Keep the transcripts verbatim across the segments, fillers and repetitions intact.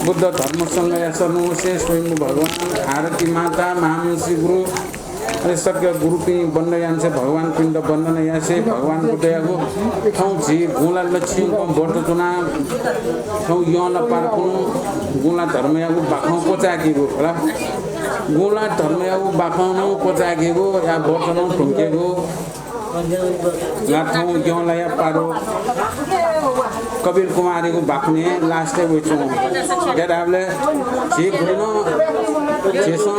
बुद्ध धर्म संघया शरण वसें स्वयम्भू भगवान, आरती माता, महामंत्री गुरु, अले सकल गुरुपिं वन्दना यासें, भगवानपिन्त वन्दना यासें, भगवान बुद्धयागु थौं झी गुँला लच्छिंकं व्रत च्वना, थौं यंला पार कुनु गुँला धर्मयागु बाखं क्वचायेकेगु खला। गुँला धर्मयागु बाखं नं क्वचायेकेगु, या व्रत नं धुंकेगु। ला थौं यंलाया पार कपिल कुमारयागु बाखनय् last-य् वइच्वंगु। गय् धाःबलय् झी गुलिं नं झीसं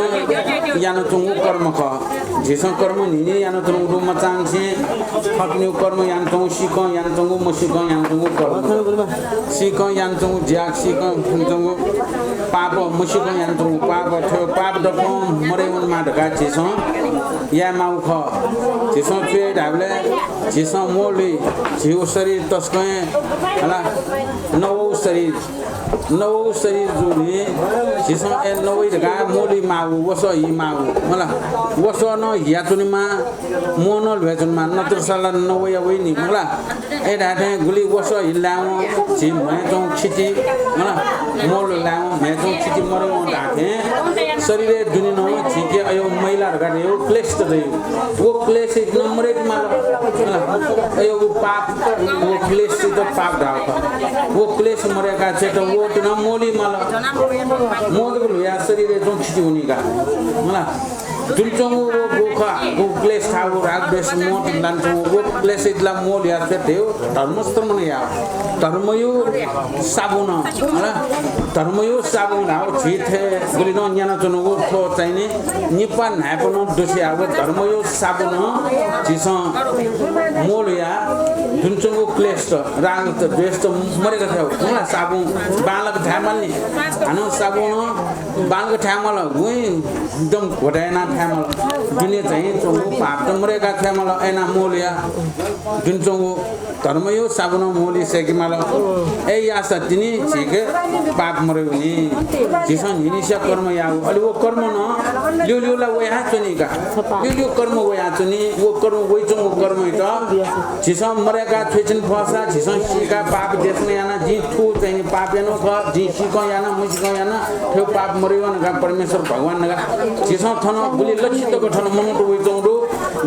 यानाच्वंगु कर्म खः। झीसं कर्म न्हिं न्हिं यानाच्वंगु दु, मचांनिसें थःपिनिगु कर्म यानाच्वंगु, सीकं यानाच्वंगु, मसीकं यानाच्वंगु कर्म। सीकं यानाच्वंगु ज्या, सीकं यानाच्वंगु पाप, मसीकं यानाच्वंगु पाप, थ्व पाप दक्वं मदय् वनेमाः धकाः झीसं यायेमाःगु खः। झीसं छु याइ धाःबलय् झीसं म्वःल्हुइ, झीगु शरीर तसकं हे हला नवःगु शरीर, नवःगु शरीर जूगुलिं झीसं ए नवइ धकाः म्वःल्हुइमाःगु, वसः हीमाःगु मला। वसः नं हियाच्वनेमाः, म्वः नं ल्ह्वय् च्वनेमाः, नत्रसा ला नवया वइ नि मला। अय् धाःथें गुलि वसः हिलाय्वं झी म्हय् च्वंगु क्षिति, अँ, मोल लाय्वं म्हय् च्वंगु क्षिति मदय्वं धाःथें शरीरय् दुने नं झीके अय् मैला धकाः धयो, क्लेश त धयो। व क्लेश इतनं मदय्केमाल। अँ, अय् व पाप, व क्लेश इत पाप धाःगु खः। व क्लेश मदय्का छ्वयेत व इतनं मोलीमाल। मोल जक ल्हुयाः शरीरय् च्वंगु क्षिति वनी का। मला। दुने च्वंगु व गु खः, गु क्लेश थाःगु राग द्वेष मोह लानाच्वंगु व क्लेश इतला मोल याः छ्वयेत धयो धर्मस्त्र मनया। धर्मयु साबुन, हला? धर्मयु साबुन धाःगु झी थें गुलि नं न्यानाच्वनागु थ्व चाहिँ नि निपा न्हाय्पनं दुस्याःगु धर्मयु साबुनं झीसं मोल याः दुने च्वंगु क्लेश त, राग त, द्वेष त मदय्का छ्वयेगु। हला, साबुन बांलाक धायेमाल नि। हानं साबुन बांलाक थायेमाल, गुँइ एकदम घोटा यानाः थायेमाल। दुने चाहिँ च्वंगु पाप त मदय्का थायेमाल, अय् यानाः मोल याः दुने च्वंगु धर्मयु साबुनं मोल सय्केमाल। अय् याःसा तिनि झीके पाप मदय् वनी। झीसं न्हिनिसिया कर्म याःगु, अले व कर्म नं ल्यूल्यू ला वया च्वनी का। ल्यूल्यू कर्म वया च्वनी, व कर्म वइच्वंगु कर्मयात झीसं मदय्का छ्वये फुसा, झीसं सीकाः पाप देशना याना, जिं थ्व चाहिँ नि पाप यानागु खः, जिं सीकं याना, मसीकं याना, थ्व पाप मदय्वं धकाः परमेश्वर भगवान धकाः झीसं थन गुलि लच्छि तक थन मनूत वइच्वंगु दु,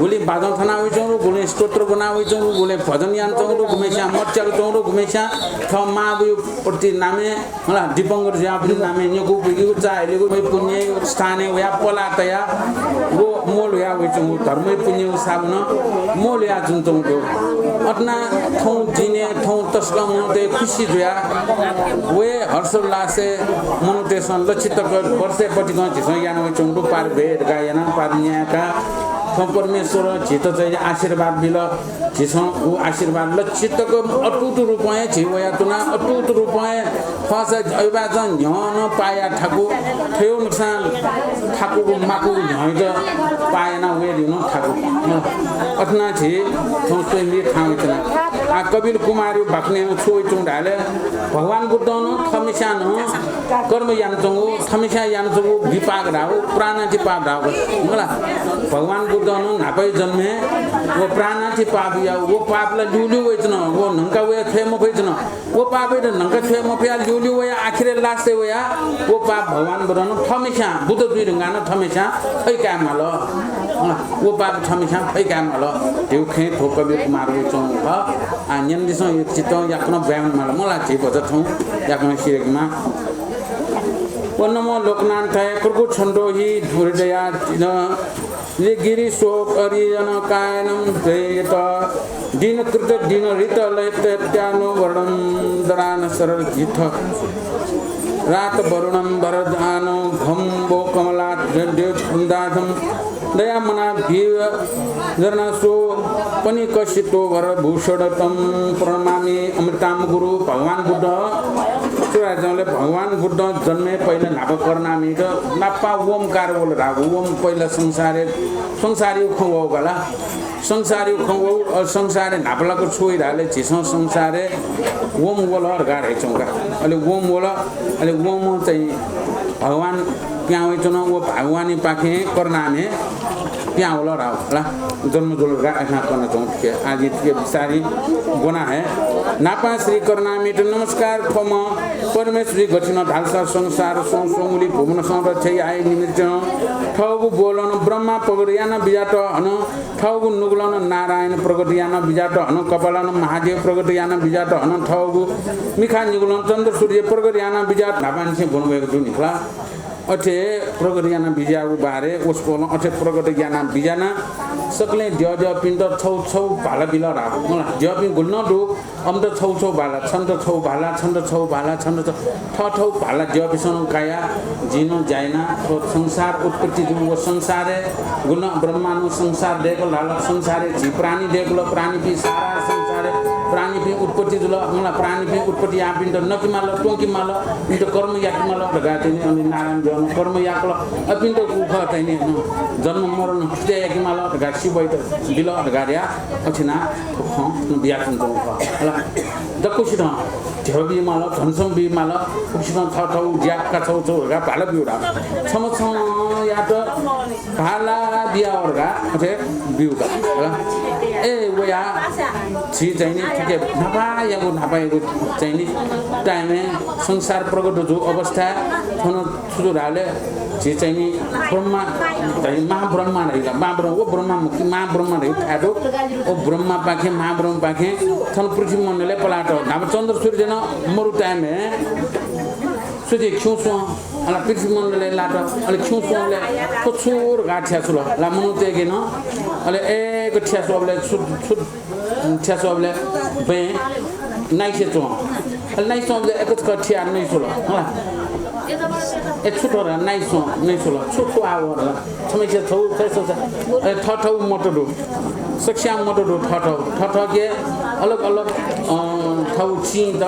गुलि बाजं थना वइच्वंगु दु, गुलि स्तोत्र ब्वना वइच्वंगु दु, गुलि भजन यानाच्वंगु दु, गुम्हेस्यां मत च्याकाच्वंगु दु, गुम्हेस्यां थः मांबौया प्रति नामय् मला, दीपंकर जुयाः प्रति नामय् न्यकू पुइकेगु चाःहिलेगु, वइ पुण्य स्थानय् वयाः पला तयाः व मोल याः वइच्वंगु धर्मयु पुण्ययु साबुनं मोल याः जुयाच्वंगु दु। अथे यानाः थौं दिनय् थौं तसकं मनूतय् खुसी जुयाः वय् हर्षोल्लासय् मनूतय्सं लच्छि तक वर्षय् पतिकं झीसं याना वइच्वंगु दु। पार भेट का याना, पार न्याय् का। थौं परमेश्वरं झीत चाहिँ आशीर्वाद बिल। झीसं व आशीर्वाद लच्छि तक अटुट रूपं हे झी वयाच्वना। अटुट रूपं हे फसा अय्बाचं न्ह्यः नं पाया थाकु, थ्वय् नुकसान थाकुगु माकुगु न्ह्यःत पाया याना वये धुन थाकु। अथे यानाः झी थौं स्वयम्भू थाहां वइच्वना। आ, कपिल कुमारयु बाखनय् नं छु वइच्वंगु धाःले भगवान बुद्धं नं थःम्हेस्यां नं कर्म यानाच्वंगु, थःम्हेस्यां यानाच्वंगु विपाक धाःगु, प्राणाति पाप धाःगु। मला, भगवान बुद्धं नं न्हापाया जन्मय् व प्राणाति पाप याःगु, व पाप ला ल्यूल्यू वइच्वन, व न्हंका वया छ्वये मफइच्वन। व पापयात न्हंका छ्वये मफयाः ल्यूल्यू वयाः आखिरय् last-य् वयाः व पाप भगवान बुद्धं नं थःम्हेस्यां, बुद्ध जुइ धुंकाः नं थःम्हेस्यां फय्कायेमाल। मला, व पाप थःम्हेस्यां फय्कायेमाल। धयागु खँय् थ्व कपिल कुमार वइच्वंगु खः। आ, न्यनादिसँ, यो चित्तं याकनं ब्वाँय् वनेमाल। मला, झी भचा थौं याकनं सिधयेकेमाः। ॐ नमो लोकनाथाय। क्रकुच्छन्दो हि हृदयार्चिन। ये गिरिशोक अरियन कायनं जयेत। दीनकृत दीनहृत लयत्यानो वरणं दरान सरल जिथ। रात वरुणं वरदानो भम्बो कमलात जड्यो दाधं। दयामनाभिव जरनासो पनिकसितो वरभूषण तं प्रणमामि। अमृताम्बुगुरु भगवान बुद्ध। सुराजंले भगवान बुद्ध जन्मे पहिला न्हापा करुणामयत नापा ओमकार वल धाःगु। ओम पहिला संसारय्, संसारयु खँ वःगु ला। संसारयु खँ वः, अ, संसारय् न्हापालाक छु वइ धाःले झीसं संसारय् ओम वल धकाः धयाच्वंगु का। अले ओम वल, अले ओमं चाहिँ भगवान पिहां वइच्वन। व भगवानपाखें करुणामय पिहां वल धाःगु ला, जन्म जुल धकाः आखा कनाच्वं थुके। आः जिं थुके बिस्तारं ब्वना हये। न्हापां श्री करुणामययात नमस्कार। थ्वम्ह परमेश्वरजी गथे नं धालसा संसार स्वं स्वंगुलिं भुवन संरक्षण याये निमित्तं थःगु ब्वलं ब्रह्मा प्रगट यानाः बिज्यात, अन थःगु नुगलं नारायण प्रगट यानाः बिज्यात, अन कपालं महादेव प्रगट यानाः बिज्यात, अन थःगु मिखा निगलं चन्द्र सूर्य प्रगत यानाः बिज्यात। न्हापांनिसें ब्वना वयागु दु नि खला। अथे प्रगट यानाः बिज्याःगु बारे वसपोलं अथे प्रगट यानाः बिज्यानाः सकलें द्यःद्यःपिन्त छौ छौ भाला बिल धाःगु। मला, द्यःपिं गुलि नं दु, अमित छौ छौ भाला, छन्त छौ भाला, छन्त छौ भाला, छन्त छौ, थःथौ भाला द्यःपिन्सं नं कायाः जिं नं ज्या यानाः थ्व संसार उत्पत्ति जूगु व संसारय् गुलि नं ब्रह्मां नं संसार दय्‌कल धाल, संसारय् झी प्राणी दय्‌कल, प्राणीपिं सारा संसारय् प्राणीपिं उत्पत्ति जुल। मला, प्राणीपिं उत्पत्ति याःपिन्त नके माल, त्वंके माल, इमित कर्म याके माल धकाः चाहिँ नि, अनि नारायण देवं कर्म याकल। अपिन्त उखः चाहिँ नि, जन्म मरण छुट्याय् याके माल धकाः शिवयात बिल धकाः धयाः अथे यानाः थ्व खँ बियाच्वंगु खः। हला, दक्वसितं ध्यबा बी माल, धनसम्पत्ति बी माल, उकिसितं थःथौ ज्या का छौ छौ धकाः भाला ब्यू धाः। छम्ह छम्हयात भाला बिया वल धकाः अथे ब्यू का। हला, ए वया झी चाहिँ नि थुके न्हापायागु न्हापायागु चाहिँ नि time-य् संसार प्रगट जू अवस्था थन छु जू धाःले झी चाहिँ नि ब्रह्मा धइ, महाब्रह्मा धइ का, महाब्रह्मा, व ब्रह्मा मुक्ति महाब्रह्मा धइ थाय् दु। व ब्रह्मापाखें महाब्रह्मापाखें थन पृथ्वी मण्डलय् पलात। न्हापा चन्द्र सूर्य नं मरु time-य् सूर्य खिउँस्वं अले पृथ्वी मण्डलय् लात। अले खिउँस्वंबलय् थ्व छु धकाः थ्यासुल ला मनूतय्‌के नं। अले एक थ्यासुबलय् छु छु थ्यासुबलय् बँय् नाइसे च्वं। अले नाइसे च्वंबलय् एक छकः थियाः नइसुल। हला, ए छु थ्व धकाः नाइसे च्वं नइसुल। छु छु आः वल ला। छम्हय्‌सिया छौ, छम्हय्‌सिया, अले थःथौ मत दु। सकसियां मत दु थःथौ। थःथौके अलग अलग, अँ, थौ चिं त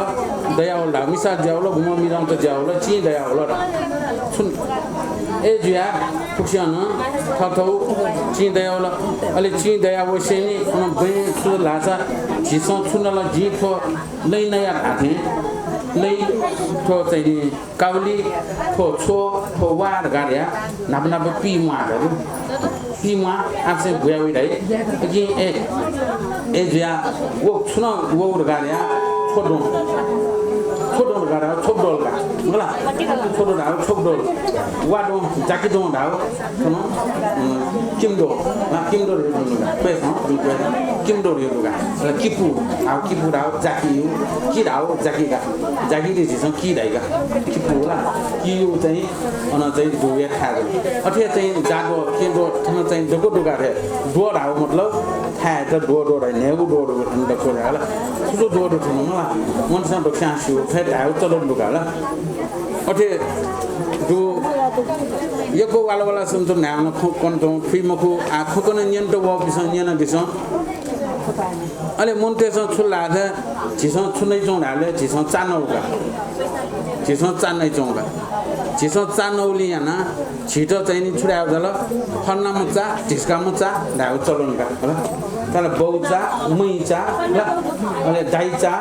दयावल धाः। मिसा ज्यावल, गुम्ह मिजंत ज्यावल, चिं दयावल धाः। छुं ए जुया फुक्सियां नं थःथौ चिं दयावल। अले चिं दयावसेंलि अन बँय् छु धाःसा झीसं छु नल, जिं थ्व लँय् नया धाःथें लँय् थ्व चाहिँ नि काउली, थ्व छ्व, थ्व वा धकाः धया न्हापा न्हापा पी म्वाः धरु। पी म्वाः आसे बुया वइ धाइ। अकिं ए, ए जुया व छु नं वउ धकाः धया छ्व द्वँ। छ्व द्वँ धकाः धया छ्व द्वल का। मला? छ्व द्वँ धाउ छ्व द्वल। वा द्वँ, जाकि द्वँ धाउ। थन, उम्, किम द्वँ। ला किम द्वँ रे द्वँ का। पेस, हँ, पेस। किम द्वँ रे द्वँ का। ला किपु, धाउ किपु धाउ जाकि यु। कि धाउ जाकि का। जाकि रे झीसं कि धाइ का। किपु ला। कि यु चाहिँ अन चाहिँ दुगुया थाय् दु। अथे चाहिँ जाद्वः, केद्वः, थन चाहिँ दक्व दुगु का रे। द्वः धाउ मतलब थाय्‌यात द्वः द्वः धाइ, न्हय्‌गू द्वः दु थन दक्व धाइ ला। छु छु द्वः दु थन मला। मनसं दक्वस्यां स्यू, थथे धायेगु चलन दु का ला। अथे दु। यक्व वाला वाला सन्त न्हाय्‌नं खँ कन च्वं थुइ मखु, आ खँ कन न्यनेत वःपिन्सं न्यनादिसँ। अले मनूतय्‌सं छु ला धाःसा झीसं छु नइच्वं धाःले झीसं चा नउ का। झीसं चा नइच्वं का। झीसं चा नउलिं यानाः झीत चाहिँ नि छु धायेगु जुल, फलानाम्ह चा, ढिस्काम्ह चा धायेगु चलन का, हला। तर बौ चा, महि चा, हला, अले दाइ चा,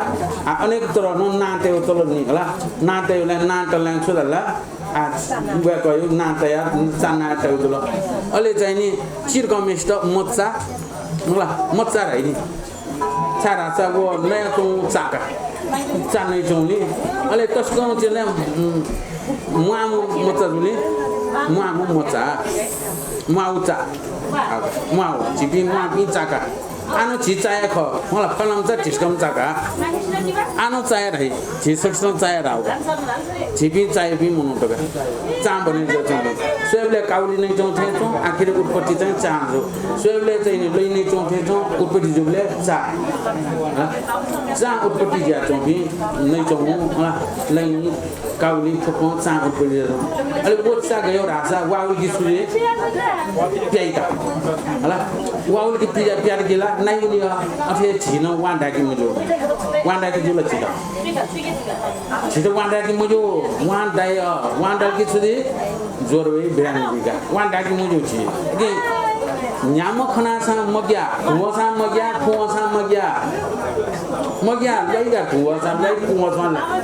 आ, अनेक तरह नं नां तयेगु चलन नि, हला। नां तयेगु ला नां तल ला छु धाल, आ, वय्‌कःया नां तयाः चा नां तयेगु जुल। अले चाहिँ नि चिर्कंम्हय्‌सित मचा, हला, मचा धाइ नि। छाय्‌धाःसा व नयाच्वंगु चा का। चा नइच्वंगुलिं। अले तसकं चाहिँ नि, उम्, म्वाःम्ह मचा जूगुलिं, म्वाःम्ह मचा। म्वाःगु चा। आ, म्वाःगु। झीपिं म्वाःपिं चा का। आः नं झी चाया खः। मला फलानाम्ह चा ढिस्काम्ह चा का। आः नं चाया धाइ। झी सकसितं चाया धाउ का। झीपिं चायापिं मनूत का। चां बने जुयाच्वं। स्वयेबलय् काउली नइच्वं थें च्वं, आखिर उत्पत्ति चाहिँ चां जू। स्वयेबलय् चाहिँ नि लँय् नइच्वं थें च्वं, उत्पत्ति जूबलय् चा। हँ? चां उत्पत्ति जुयाच्वंपिं नइच्वं, हँ? लँय्, काउली, थुकथं चां उत्पत्ति जुयाच्वं। अले व चा गय् धाःसा वाउलिके छु जुइ? प्याइ का। हला? वाउलिके पिजा प्यात कि ला, नाइउलि अ, अथे झी नं वां दाय्‌के मज्यू। वां दाय्‌के ज्यू ला झीत? झीत वां दाय्‌के मज्यू, वां दाइ, अ, वां दाय्‌के छु जुइ? ज्वर वइ, बिरामी जुइ का। वां दाय्‌के मज्यू झी। अकिं न्याम्ह खनासां मग्या, खुवंसां मग्या, खुवंसां मग्या। मग्या, ल्वाइ का, खुवंसां ल्वाइ, खुवंसां ल्वाइ।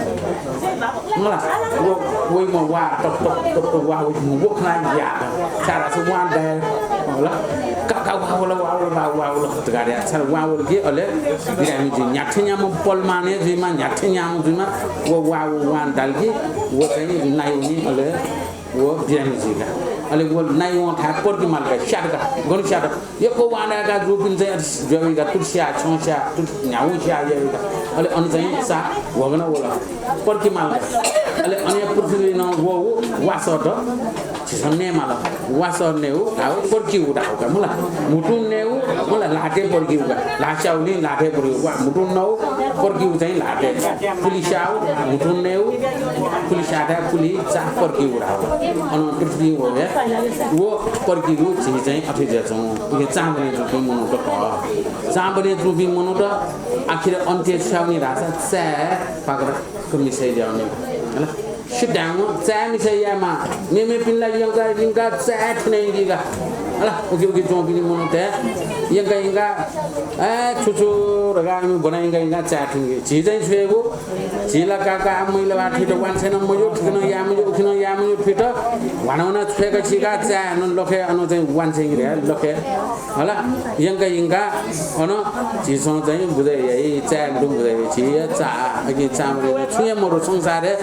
मला, व, वइम्ह वा, टप, टप, टप, टप, वा, वइम्ह व खनाः याः। छाय्‌धाःसा वां दाइ, मला, का, का, वा वल, वा वल, वा, वा वल, धकाः याः। छाय् वा वल कि अले बिरामी जुइ। न्ह्याथे न्ह्याम्ह पलमाने जुइमा, न्ह्याथे न्ह्याम्ह जुइमा, व वा, व वां दाल कि व चाहिँ नाइवनी, अले व बिरामी जुइका। अले व नाइवं थाय् पर्कि मालका, स्यातका, गन स्यात। यक्व वां दाय्‌का जूपिं चाहिँ अथे ज्वय्‌का, तुति स्याः, छ्यं स्याः, तुति न्ह्यागुं स्याः ज्वय्‌का। अले अन चाहिँ चा ह्वगन वल। पर्कि मालका। अले अन पृथ्वीं नं व, व वासःत झीसं नये माल। वासः नयेगु धाःगु पर्किगु धाःगु का, मला। म्हुतुं नयेगु, मला, ल्हातय् पर्किगु का। ल्हाः स्याःगुलिं ल्हातय् पर्किगु, वा, म्हुतुं नःगु पर्किगु चाहिँ ल्हातय्। पुलि स्याःगु, म्हुतुं नयेगु, पुलि स्याःथाय् पुलि चा पर्किगु धाःगु। अन पृथ्वीं व हे, व पर्किगु झी चाहिँ अथे जुयाच्वं। उके चांभने जूपिं मनूत खः। चांभने जूपिं मनूत आखिर अन्त्य छु याःनि धाःसा चाय् पाकराक मिसे याःनि। हला? सिद्धांगु चाय् मिसे यायेमाः। मेमेपिन्त ला यंका यंका चाय् थुने यंकीका। हला? उके उके च्वंपिनि मनूतय् यंका यंका, ए, छु छु धकाः इमि ब्वना यंका यंका चाय् थुंकी। झी चाहिँ छु यायेगु? झी ला का का, आः मैला बाः थुइत वांछ्वय् नं मज्यू, थुखे नं याये मज्यू, उखे नं याये मज्यू, थुइत ह्वाना ह्वाना छ्वय्‌का छिका चाय् नं लखे, अन चाहिँ वांछ्वय्‌की धकाः लखे। हला, यंका यंका अन झीसं चाहिँ बुझे याइ, चाय् तुं बुझे याइ, झी चा, अकिं चांभने छुं हे मरु संसारय्,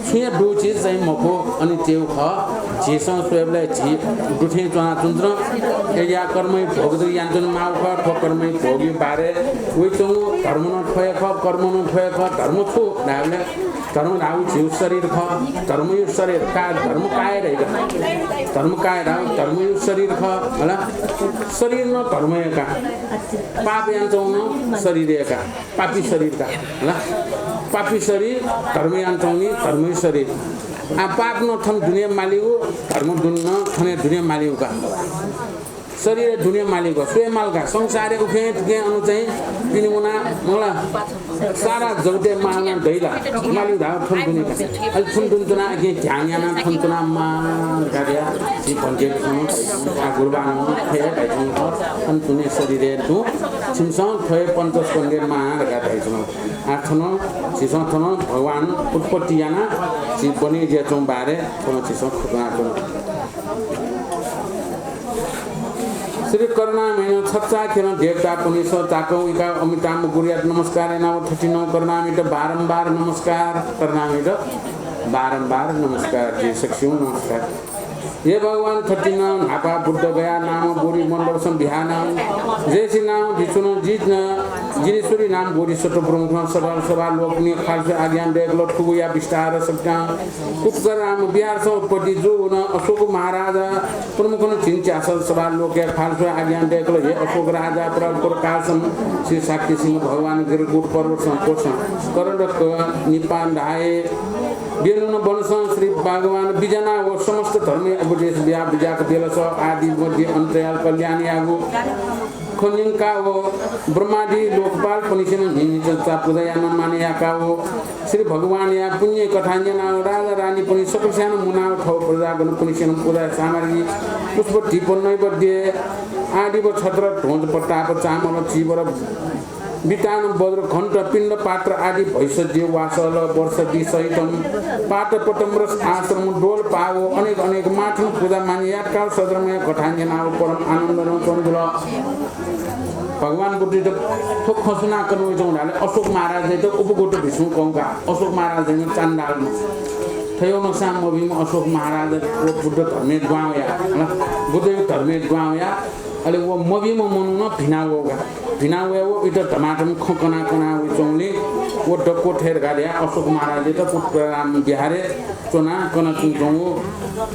छुं हे दु चिज चाहिँ मखु, अनित्यगु खः। झीसं स्वयेबलय् झी दुथें च्वनाच्वंच्वन। अय्‌या कर्मया भोग जक यानाच्वने माःगु खः। थ्व कर्मया भोगया बारे वइच्वंगु धर्म नं थ्व हे खः, कर्म नं थ्व हे खः। धर्म छु धायेबलय् धर्म धाःगु झीगु शरीर खः। धर्मया शरीर का, धर्म काय धाइ का। धर्म काय धाःगु धर्मया शरीर खः, हला। शरीर नं धर्म हे का। पाप यानाच्वंगु नं शरीर हे का। पापी शरीर का, हला। पापी शरीर धर्म यानाच्वंगु धर्मया शरीर। आः पाप नं थन दुने मालीगु, धर्म दुने नं थन दुने मालीगु का। शरीर दुने मालीगु, स्वये माल का। संसारय् उखें थुखें अन चाहिँ पिने वना, मला। सारा जगतय् माःगु नं दइ ला, मालीगु धाःगु थन दुने का। अले थन दुने च्वनाः अकिं ध्यान यानाः थन च्वनाः माः धकाः धया। झी भन्ते थन, आः गुरुबां नं थथे धयाच्वंगु खः, थन दुने शरीरय् तुं, छिमिसं थ्व हे पञ्चस्कन्धय् माः धकाः धयाच्वंगु। आः थन, झीसं थन भगवान उत्पत्ति यानाः झी बने जुयाच्वंगु बारे थन झीसं खँ कनाच्वना। श्री करुणामयनं छचाःखेरं देवतापनिस चाकं वय्‌काः अमिताभ गुरुयात नमस्कार यानाव थथिनं करुणामयत बारम्बार नमस्कार, करुणामयत बारम्बार नमस्कार, जय सकसिनं नमस्कार। हे भगवान, थथिनं न्हापा बुद्ध गया नाम बोधि मण्डपसं बिहानं जयसिनाव भिक्षुनं जिन जिनेश्वरी नाम बोधिसत्व प्रमुखं सभा सभा लोकनि खालसु आज्ञा दय्‌कल। थुगुया विस्तार सकतां कुतुकराम बिहारसं उत्पत्ति जूवन। अशोक महाराजा प्रमुखन झिंच्यासः सभा लोकया खालसु आज्ञा दय्‌कल। हे अशोक राजा, प्रभु प्रकाशम श्री शाक्य सिंह भगवान गिरकुट पर्वतसं कोसं करडक निपान धाये बेलुन वनसं श्री भगवान बिजानाव समस्त धर्मया उपदेश बिया बिजाक बेलस आदि मध्य अन्तराल कल्याणयागु खँ न्यंकाव ब्रह्मादि लोकपालपनिसेनं न्हिं न्हिं चा पूजा यानाः माने याकाव श्री भगवानया पुण्य कथा न्यनाव राजा रानीपनि सकलस्यानं मुनाव थव प्रजागणपनिसेनं पूजा सामग्री पुष्प दीप नैवेद्य आदि व छत्र ध्वज पताप चामल चीवर वितान वज्र घण्ट पिण्ड पात्र आदि भैषज्य वासल वर्षदि सहितं पाट पटम्रस आश्रम डोल पाव अनेक अनेक माथन पूजा माने याकाव सधर्मया कथा न्यनाव परम आनन्दनं च्वंगुल। भगवान बुद्धयात थ्व खँ सुनां कना वइच्वंगु धाःसा अशोक महाराजयात उपगुप्त भिक्षुं कंकाः अशोक महाराजयात चान्दालम्ह थय्‌व नकसां मभिंम्ह अशोक महाराज व बुद्ध धर्मय् दुहां वया, हला, बुद्धया धर्मय् दुहां वया, अले व मभिंम्ह मनू नं भिना वःगु का। भिना वया व इमित धमाधम खँ कना कना वइच्वंगुलिं व दक्व थथे धकाः धया अशोक महाराजयात कुतुकराम बिहारय् च्वनाः कना च्वंच्वंगु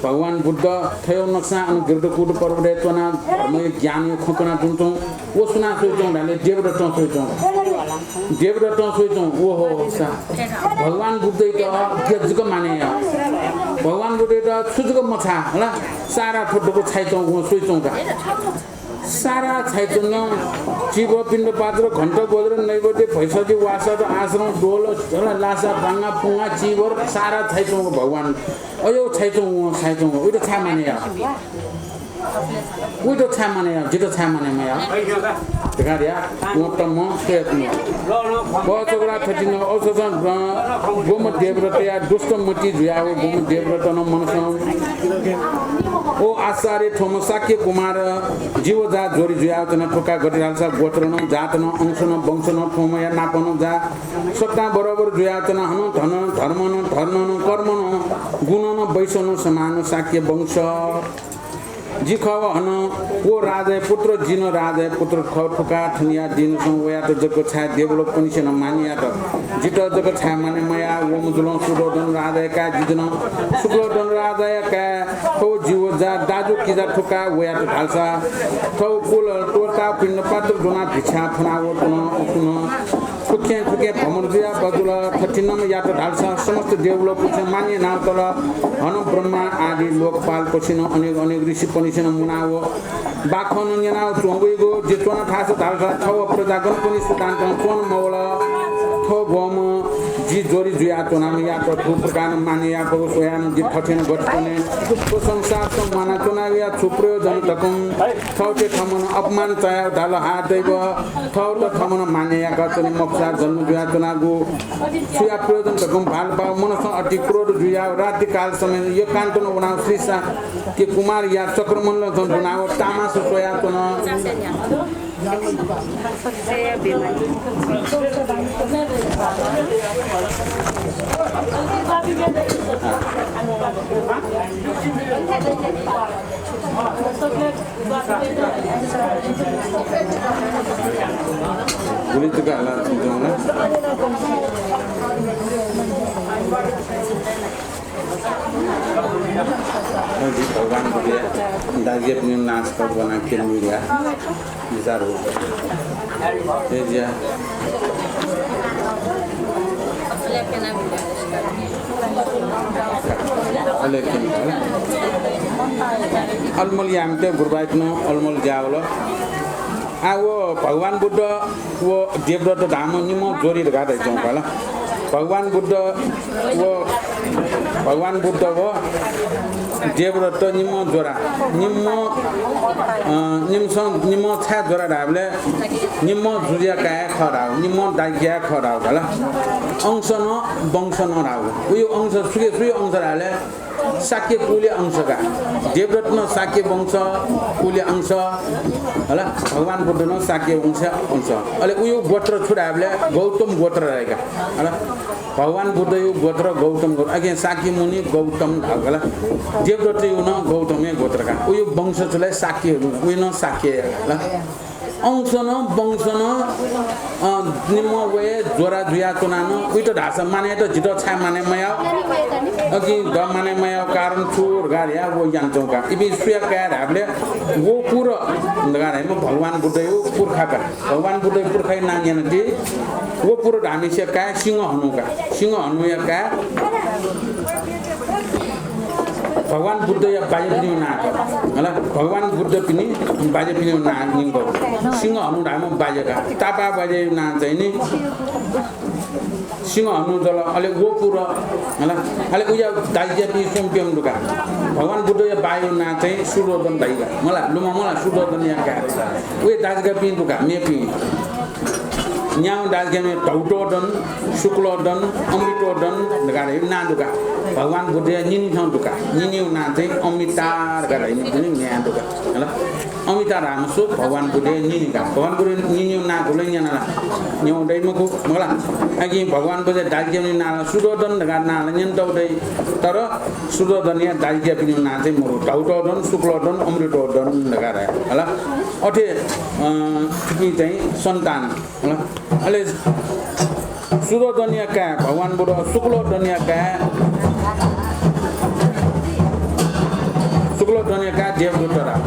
भगवान बुद्ध थय्‌व नकसां अन गिरकुट पर्वतय् च्वनाः धर्मया ज्ञानया खँ कना च्वंच्वं। व सुनां स्वइच्वं धाःसा देवदत्तं स्वइच्वं। देवदत्तं स्वइच्वं, ओहो, सा, भगवान बुद्धयात गथे जक माने याः। भगवान बुद्धयात छु जक मछाः, हला, सारा थ्व दक्व छाइच्वं, वं स्वइच्वं का। सारा छाइच्वन, चीवर पिण्ड पात्र घण्ट वज्र नैवेद्य भैषज्य वासद आश्रम डोल, हला, लासा बांगा पुंगा चीवर सारा छाइच्वं भगवान। अय् छाइच्वं, वं छाइच्वं, उइत छाय् माने याः। उइत छाय् माने याः, जित छाय् माने मयाः धकाः धया। वं तमं स्वयाच्वन। कःचकरा थथिन औससं ब्रं गुम्ह देवव्रतया दुष्ट मति जुयाव गुम्ह देवव्रतनं मनसं ओ आश्चर्य थ्वम्ह शाक्य कुमार जीव जात ज्वरी जुयाव च्वना। थुका गथे धालसा गोत्रनं जातनं अंशनं वंशनं थ्वम्हया नापनं जात सकतां बरोबर जुयाव च्वना। हनं धनं धर्मनं धर्मनं कर्मनं गुणनं वैश्यनं समान शाक्य वंश। जि खः व हनं व राजाया पुत्र, जि नं राजाया पुत्र खः। थुका थनिया दिनसं वयात जक छाय् देवलोकपनिसेनं मान्य यात, जित जक छाय् मान्य मयाः? व मजुलं शुद्धोदन राजाया काय्, जि जनं शुक्लोदन राजाया काय्। थव जीव जात दाजु किजा थुका वयात धालसा थव कुल त्वःताव पिण्डपात्र ज्वनाव भिक्षा फ्वनाव तुनं उकुनं थुखें थुखें भ्रमण जुयाव जुल। थथिनं यात धालसा समस्त देवलोकपनिसेनं मान्य यानाव तल। हनं ब्रह्मा आदि लोकपालपनिसेनं अनेक अनेक ऋषिपनिसेनं मुनाव बाखं न्यनाव च्वंगु इगु। जि च्वना थासय् धालसा थव प्रजागणपनि सुतान्तं च्वन मवल। थव गुम्ह जि ज्वरी जुयाव च्वनाम्ह यात थु प्रकारं मान्य याःगु स्वयानं जि थथेनं गथे च्वने? थ्व संसारसं म्वानाच्वनागुया छु प्रयोजन धकं थवके थमनं अपमान चायाव धाल, हा दैव, थवत थमनं मान्य याकाच्वने मफुसा जन्म जुयाच्वनागु छुया प्रयोजन धकं भालपाव मनसं अति क्रोध जुयाव रात्रिकाल समयं एकान्तनं वनाव श्री शाक्य कुमारया चक्रमण्डलसं दुनाव तामास स्वयाच्वन। गुलि तुक हला तुं तुं ना। अ, जि भगवान बुद्धया दाजुकिजापिनि नां सकल ब्वना क्यनेगु या विचार हो। ए ज्या। अले क्यने का। अलमल यायेमाःगु गुरुबाइपिं अलमल ज्या वल। आ, व भगवान बुद्ध व देवदत्त धाःम्ह निम्ह ज्वरी धकाः धयाच्वंगु खः ला। भगवान बुद्ध व, भगवान बुद्ध व देवदत्त निम्ह ज्वरा, निम्ह, अ, निम्हसं, निम्ह छाय् ज्वरा धाःबलय् निम्ह जुजुया काय् खः धाःगु, निम्ह दाइकिया खः धाःगु खः ला। अंश नं वंश नं धाःगु। उयो अंश सुके, सुया अंश धाःबलय् शाक्य कुलया अंश का। देवदत्त नं शाक्य वंश कुलया अंश, हला, भगवान बुद्ध नं शाक्य वंशया अंश। अले उयो गोत्र छु धाःबलय् गौतम गोत्र धाइ का, हला। भगवान बुद्धयो गोत्र गौतम गोत्र, अकिं शाक्य मुनि गौतम धाःगु का ला। देवदत्तयो नं गौतमया गोत्र का। उयो वंश छु धाःबलय् शाक्य, उयो नं शाक्य, हला। अंश नं, वंश नं, अ, निम्ह वये ज्वरा जुयाच्वना नं, उइत धाःसा माने यात, जित छाय् माने मयाः? अकिं द माने मयाः कारण छु धकाः धया व यानाच्वंगु का। इपिं सुया काय् धाःबलय् व पुर धकाः धाःम्ह भगवान बुद्धयो पुर्खा का। भगवान बुद्धयो पुर्खायो नां न्यनादी। व पुर धाःम्हसिया काय् सिंह हनु का। सिंह हनुया काय् भगवान बुद्धया बाज्यापिनिगु नां का। हला, भगवान बुद्धपिनि बाज्यापिनिगु नां न्यंगु। सिंह हनु धाःम्ह बाज्या का। तापाः बाज्याया नां चाहिँ नि सिंह हनु जुल। अले व पुर, हला, अले उया दाजुकिजापिं स्वम्ह प्यम्ह दु का। भगवान बुद्धया बायो नां चाहिँ शुद्धोदन धाइ का। मला, लुमं मला, शुद्धोदनया काय्। उया दाजुकिजापिं दु का, मेपिं। न्याम्ह दाजुकिजापिं धौतोदन, शुक्लोदन, अमृतोदन धकाः धइगु नां दु का। भगवान बुद्धया निनि थें दु का। निनियो नां चाहिँ अमिता धकाः धइगु निनि दु का। हला? अमिता धाःम्ह सु भगवान बुद्धया निनि का। भगवान बुद्धया निनियो नां गुबलें न्यना ला? न्यं दइ मखु, मखु ला? अकिं भगवान बुद्धया दाजुकिजापिनि नां ला शुद्धोदन धकाः नां ला न्यंतौ दइ। तर शुद्धोदनया दाजुकिजापिनिगु नां चाहिँ मरु। धौतोदन, शुक्लोदन, अमृतोदन धकाः धाइ। हला? अथे, अ, थुपिं चाहिँ सन्तान। हला? अले शुद्धोदनया काय् भगवान बुद्ध, शुक्लोदनया काय्, शुक्लोदनया काय् देवदत्त रा।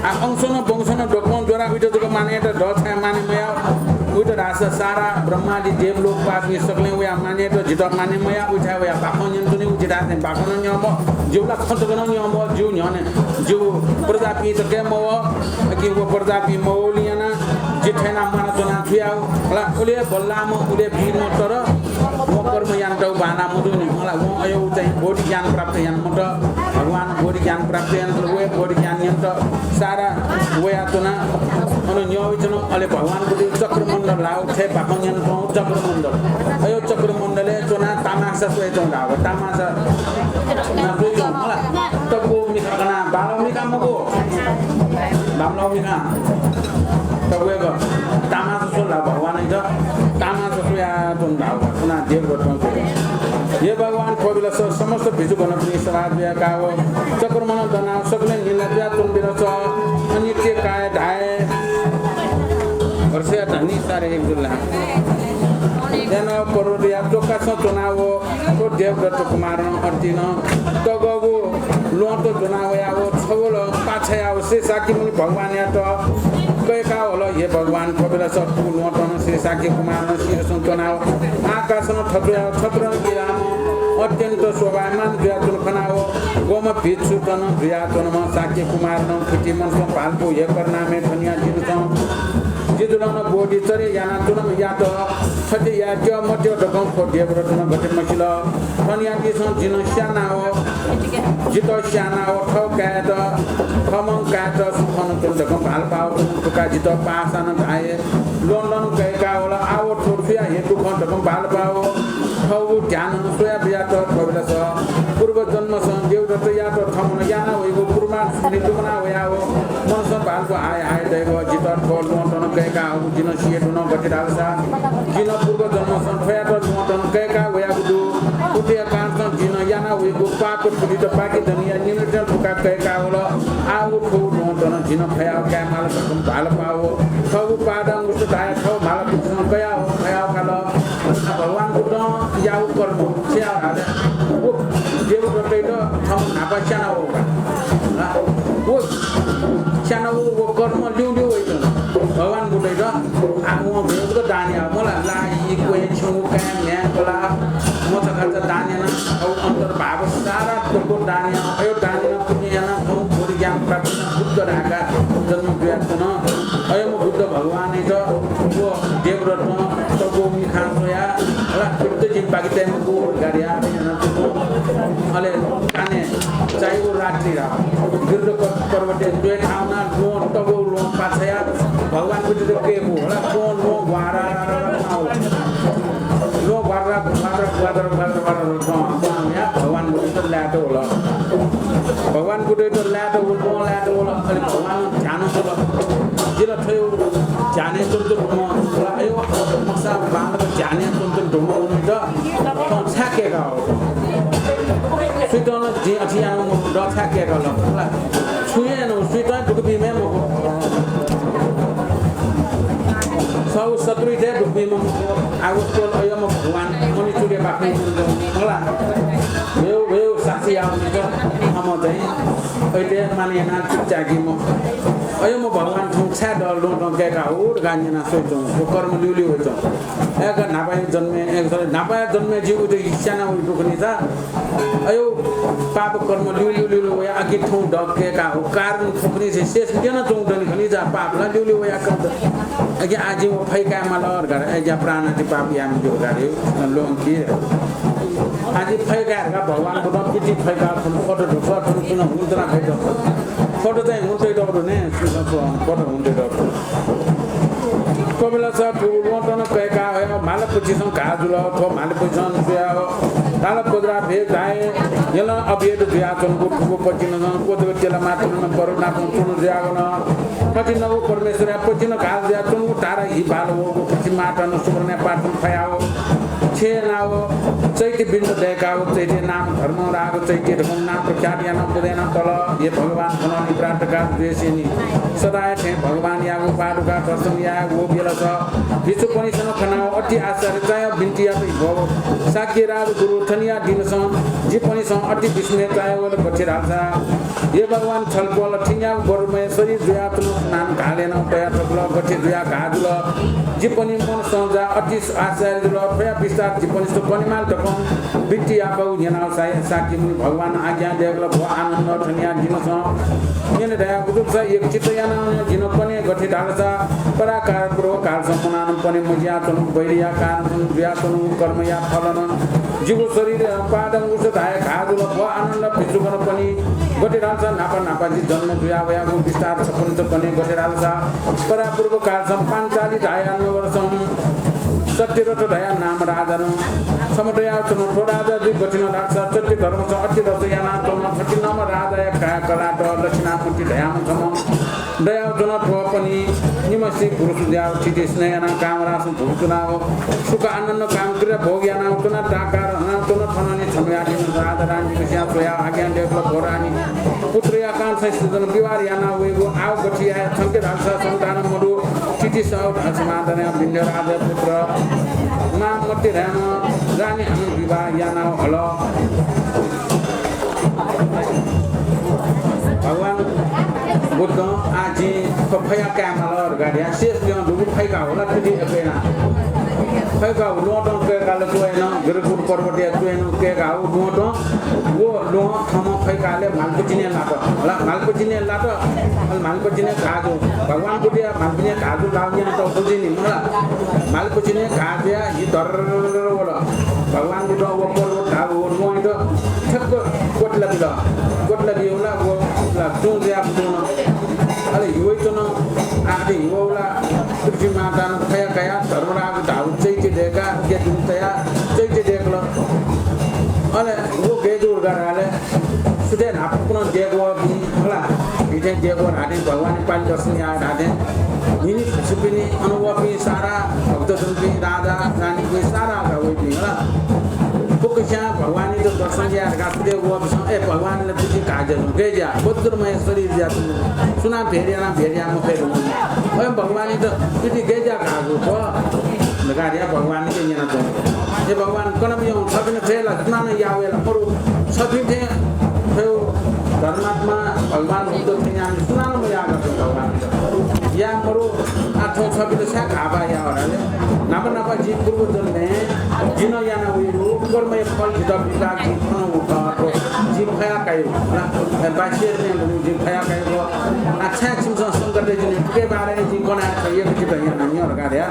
आ, अंश नं वंश नं दक्वं ज्वरा, उइत जक माने यात, द छाय् माने मयाः? उइत धाःसा सारा ब्रह्मादि देवलोकपालपिं सकलें वया माने यात, जित माने मयाः, उइथाय् वया बाखं न्यने तुनि, उ जिथाय् बाखं नं न्यं मवः, जिउ ला खँ तक नं न्यं मवः, जिउ न्ह्यःने जिउ प्रजापिं तक हे मवः, अकिं व प्रजापिं मवःगुलिं यानाः जि थथे यानाः म्वानाच्वना छु याये? हला, उलि बल्लाःम्ह, उलि वीरम्ह, तर वं कर्म यानातःगु बांलाः मजूनि। मला वं अय् चाहिँ बोधि ज्ञान प्राप्त यानामत। भगवान बोधि ज्ञान प्राप्त यानातल, वया बोधि ज्ञान न्यंत सारा वयाच्वना। अन न्यं वइच्वन। अले भगवान बुद्धि चक्रमण्डल लाव थ्वय् बाखं न्यनाच्वंगु चक्रमण्डल। अय् चक्रमण्डलय् च्वनाः तामासा स्वयाच्वंगु धाःगु। तामासा ना स्वयाच्वंगु मला। तब्बु मिखा कनाः बांलाव मिखा मखु। बांलाव मिखा। तब्बु एक तामासा स्वल भगवानयात। तामासा स्वयाच्वंगु धाःगु। पुनः देवदत्तं स्वयाच्वन। हे भगवान, थ्व बेलस समस्त भिक्षुगणपिनि सभा जुयाकाव चक्रमण्डल दनाव सकलें निन्द्रा जुयाच्वन बेलस अनित्य काय धाये। हर्षया धनी सारे एक जुल्ला। यानाव पर्वतया चोकासं च्वनाव थ्व देवदत्त कुमारं अतिनं तःगःगु ल्वहंत ज्वना वयाव छवल पाछायाव श्री शाक्यमुनि भगवानयात कय्कावल। हे भगवान, थ्व बेलस थुगु ल्वहंतं श्री शाक्य कुमारं शिरसं च्वनाव आकाशं थत्वयाव छत्रं गिराम अत्यन्त शोभायमान जुयाच्वन खनाव गम भिक्षुतनं जुयाच्वनम्ह शाक्य कुमारनं थुति मनसं भालपु, हे करुणामय धनिया जिमिसं जिजुलं बोधिचर्या यानाच्वनाम्हयात थथे याये त्यः मत्यः धकं थ्व देवदत्तं गथे मसिल। थनियानिसं जिं स्यानाव, जितः स्यानाव थः काय्‌त, थःम्हं काय्‌त सुखं च्वन धकं भालपाव च्वन धकाः जितः पासानं धाये। ल्वहंतं कय्कावल। आव थ्व सुया हेतु खः धकं भालपाव थःगु ध्यानं स्वया बियात थ्व बेलस पूर्व जन्मसं देवदत्तयात थःम्हं याना वइगु पूर्वांश स्मृति दुमना वयाव मनसं भालपु हाय हाय धयाव जितः थ्व ल्वहंतं कय्कावःगु जिं सिये धुन। गथे धालसा जिं पूर्व जन्मसं थ्वयात ल्वहंतं कय्का वयागु दु। उकिया कारणसं जिं याना वइगु पाप थुलित पाकि धनिया निमित्तं धुका कय्कावल। आव थ्व ल्वहंतं जिं फयाव काये माल धकं भालपाव थःगु पादांगुष्ठ धाये थः माला पुच्छं कयाव फयाव काल। भगवान बुद्धं याःगु कर्म छ्या हाले। व देवदत्तयात थःम्हं न्हापा स्यानावःगु का। व स्यानावःगु व कर्म ल्यूल्यू वइच्वन। भगवान बुद्धयात आ, वं भेगुक दान याः। मला ला, यी, क्वय्, छ्यंगु, काय्, म्ह्याय्, कलाः, मचा खर्च दान याना। अव अन्तर्भाव सारा तक दान याः। अयो दान याना पुण्य याना थौं बोधि ज्ञान प्राप्त याना बुद्ध धाःगु जन्म जुयाच्वन। अय्म्ह बुद्ध भगवानयात व देवदत्तं तब्बु मिखां स्वयाः, हला, बुद्ध जिं पाकि तये मखु, गार्या यानाच्वन। अले काने चाइगु रात्रि रा गिर्द पर्वतय् द्वय् थाउना ल्वहं तब्बु ल्वहं पाछाया भगवान बुद्धयात कय्कू, हला, च्वं ल्वहं ग्वारा ल्वहं ग्वारा ग्वारा ग्वारा ग्वारा ग्वारा ग्वारा च्वं च्वं या भगवान बुद्धयात लायेत वल। भगवान बुद्धयात लायेत वल, ल्वहं लायेत वल। अले भगवान ध्यान सल। जिल थयो ध्यानय् च्वंच्वं धुम्ह, अयो मखुसा बांलाक ध्यानय् च्वंच्वं धुम्ह मनूत थौं छाय् कय्काः वःगु? सुइतं नं जिं अथे यानागु मखु, द छाय् कय्काः वःगु? छु यानागु? सुइतं दुःख बीम्ह मखु। सौ शत्रुइत दुःख बीम्ह मखु। आगु स्वल अय्म्ह भगवान मणिचूडया बाखं मला। वेव वेव साक्षी याःगु नित थमं चाहिँ अथे माने यानाः चुप्चाय्की मखु। अय्म्ह भगवान थौं छाय् द ल्वहंतं कय्काः वःगु धकाः न्यनाः स्वयाच्वं। व कर्म ल्यूल्यू वइच्वं। एक न्हापाया जन्मय्, एक न्हापाया जन्मय् जिं उइत स्यानावःगु दुःख निसा। अयो पाप कर्म ल्यूल्यू ल्यूल्यू वयाः अकिं थौं द कय्काः वःगु कारण थुकथं से शेष न्यनाच्वंगु दनि खनि जा। पाप ला ल्यूल्यू वयाः कर्म। अकिं आः जिं व फय्काये माल धकाः, अय् ज्या प्राणाति पाप याये मज्यू धकाः ल्वहंकी। आः जि फय्काये धकाः भगवान बुद्धं पिति फय्काः थन पट ढुक्क थन पुनः हुन्तुना फय्त। पट चाहिँ हुन्तुइत दु ने, पट हुन्तुइत दु। थ्व बेलस थुगु ल्वहंतं कय्काः हयाव म्हालपुच्छिसं घाः जुल। थ्व म्हालपुच्छिसं जुयाव धाल, पजरा भेग धाये, यलं अभेद जुयाच्वंगु थुगु पतिनं क्वजक तेला मातुनं बरु नापं च्वनु जुयावन। थथे नगु परमेश्वरया पतिनं घाः जुयाच्वंगु तारा हि बाल वःगु पति मातानं सुवर्णया पात्र फयाव छेनाव चैत्यबिन्द दय्काव चैत्य नाम धर्म राग चैत्य धकं नाम प्रख्यात यानाव पुजा यानातल। हे भगवान, थनं निद्रा तका द्वेषिनि सदाय थें भगवानयागु पादुका दर्शन याये वःगु बेलस भिक्षुपनिसन खनाव अति आश्चर्य चायाव बिन्ति यात, भो शाक्यराज गुरु, थनिया दिनसं जिपनिसं अति विस्मय चायावल। गथे धालसा हे भगवान, छलपोल थिंयाव वरुमय शरीर जुयाच्वनाव स्नान घालय् नं तया थकल। गथे जुयाः घाः जुल? जिपनि मनसं जा अति आश्चर्य जुल। थ्वया विस्तार जिपनिस कनेमाल धक वृत्ति याकः न्यनाव सा-, शाक्यमुनि भगवान आज्ञा दय्कल, भो आनन्द, थनिया जिमिसं न्यने धयागु जूसा एक चित्त यानाव जिं कने, गथे धालसा पराकार पूर्व कालसं पुनानं पने मजियाच्वनु, वैरिया कारणसं जुयाच्वनु कर्मया फलन जिगु शरीर पादं उस धाये घाः जुल। भो आनन्द, भिक्षुगणपनि गथे धालसा न्हापा न्हापा जि जन्म जुया वयागु विस्तार छपन छपने, गथे धालसा परापूर्व कालसं पाञ्चाली धाया नगरसं सत्यरथ धया नाम राजानं छम्ह दयाव च्वन। थ्व राजा जुइ गथिन धालसा सत्य धर्मसं अति रस यानाच्वन। थथिंम्ह राजाया काय् कलात लक्षिणामति धयाम्ह छम्ह दयाव च्वन। थ्वपनि निम्हसि पुरुष जुयाव थिति स्नेह यानाव कामरासं भोग च्वनाव सुख आनन्द काम क्रीडा भोग यानाव च्वना, डाकार हनाव च्वन। थनंनि छन्हुया दिन राजा रानीपिसं स्वयाव आज्ञा दय्कल, भो रानी, पुत्रया कांक्षां सृजन विवाह याना वइगु आव गथे याये, छंके धालसा सन्तान मदु। थिति सह धन समाधान या विन्ध्य राजा पुत्र मामति धयाम्ह रानी हनं विवाह यानाव हल। भगवान बुद्धं आः जिं थ्व फया काये माल धकाः धया शेष ल्यं दुगु फैका हुला तुति अपेना। फैका ल्वहंतं कय्काल च्वय्नं, गिरिकुट पर्वतया च्वय्नं कय्काव ल्वहंतं। व ल्वहं थम्हं फैकाले म्हालपचिने लात। हला, म्हालपचिने लात। अले म्हालपचिने घाः जू। भगवान बुद्धया म्हालपचिने घाः जू लाव न्यनातःगु जिं नि मला। म्हालपचिने घाः जुया हि धर्र वल। भगवान बुद्धं व पर्वत धाःगु व ल्वहंयात ठ्याक्क क्वतला बिल। क्वतला बियाव ला व ला तुं जुया बुद्धं। अले हिवय् च्वन। आखिर हिवय् ला पृथ्वी मातानं फया कयाः धर्मराज धाःगु चैत्य दय्काः उकिया दुने तयाः चैत्य दय्कल। अले व गय् जू धकाः धाःले सुथय् न्हापां देगः वःपिं हला। भिथें देगः धाःथें भगवानया पालि दर्शन याः धाःथें न्हिनि भिक्षुपिनि अन वःपिं सारा भक्तजनपिं, राजा रानीपिं सारा का वइपिं हला। फुक्कस्यां भगवानयात दर्शन याये धकाः सुथय् वःपिसं, ए, भगवानयात तुति घाः जुया, गय् जुया, वज्रमय शरीर जुया, सुनां भेट याना भेट याये मफयेधुंकल। अय् भगवानयात तुति गय् जुया घाः जू धकाः धया भगवानयात न्यनाच्वन। हे भगवान, कनाबियं छपिं थें ला सुनानं याः वये ला मरु। छपिं थें थ्व धर्मात्मा भगवान बुद्ध थें याःम्ह सुनानं मयाः का भगवान। याये मरु। आः थौं छपिं ला छाय् घाःपाः याः धाःले न्हापा न्हापा जि पूर्वजन्मय् जिं याना वइगु कर्मया फल जितः बिकाः जिं खनागु खः। जि फया काइगु ला, बासिया न्यंगु जि फया काइगु। आः छाय् छिमिसं शंका दय् जिं थुकिया बारे जिं कनाः छगू चित्त याना न्यँ धकाः धया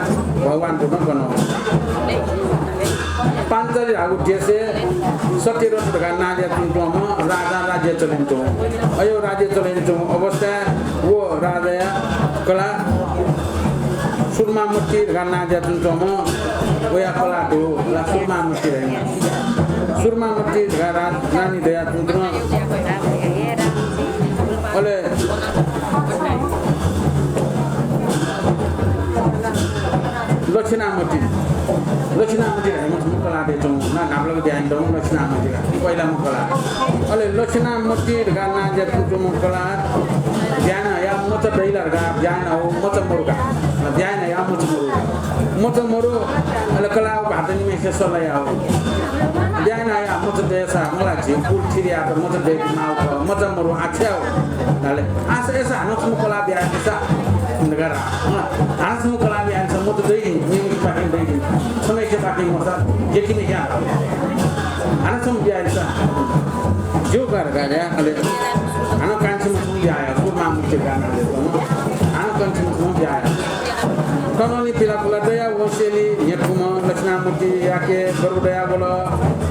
भगवान बुद्धं कन। पाञ्चाली धाःगु देशय् सत्यरथ धकाः नां जुयाच्वंम्ह राजा राज्य चले यानाच्वंम्ह। अय् राज्य चले यानाच्वंम्ह अवस्थाय् व राजाया कलाः सुरमामति धकाः नां जुयाच्वंम्ह वया कलाः दु ला सुरमामति धयाम्ह। सुरमामति धकाः रा-, रानी दयाच्वंम्ह। अले लक्षिणामति, लक्षिणामति धयाम्ह छम्ह कलाः दयाच्वंम्ह, ना नापलाक ब्याहा यानातःम्ह लक्षिणामति धकाः पहिलाम्ह कलाः। अले लक्षिणामति धकाः नां जुयाच्वंम्ह कलाः ब्याहा यानाः मचा दइ ला धकाः ब्याहा यानाः मचा मरु का। ब्याहा यानाः मचा मरु। मचा मरु, अले कलाः भाःत निम्हय्सित सल्लाह याः। ब्याहा यानाः मचा दयेसा मला झी कुल थिरियात मचा दयेके माःगु खः, मचा मरु, आः छु याये धाःले, आः अय्सा हानं छम्ह कलाः ब्याहा यानादिसँ धकाः धाः। हानं छम्ह कलाः ब्याहा यानादिसँ, मचा दइ नि, मेम्हय्सिपाखें दइ नि, छम्हय्सिपाखें मचा, यतिम्हय्सित हानं छम्ह ब्याहा यानादिसँ। ज्यू का धकाः धया, अले हानं कान्छीम्ह छम्ह ब्याहा याः, सुरमामति धकाः नां जुयाच्वंम्ह। हानं कान्छीम्ह छम्ह ब्याहा याः। थनंलि पिलाकुला दयावंसेंलि न्ह्यथुम्ह लक्षिणामतियाके गर्व दयावल।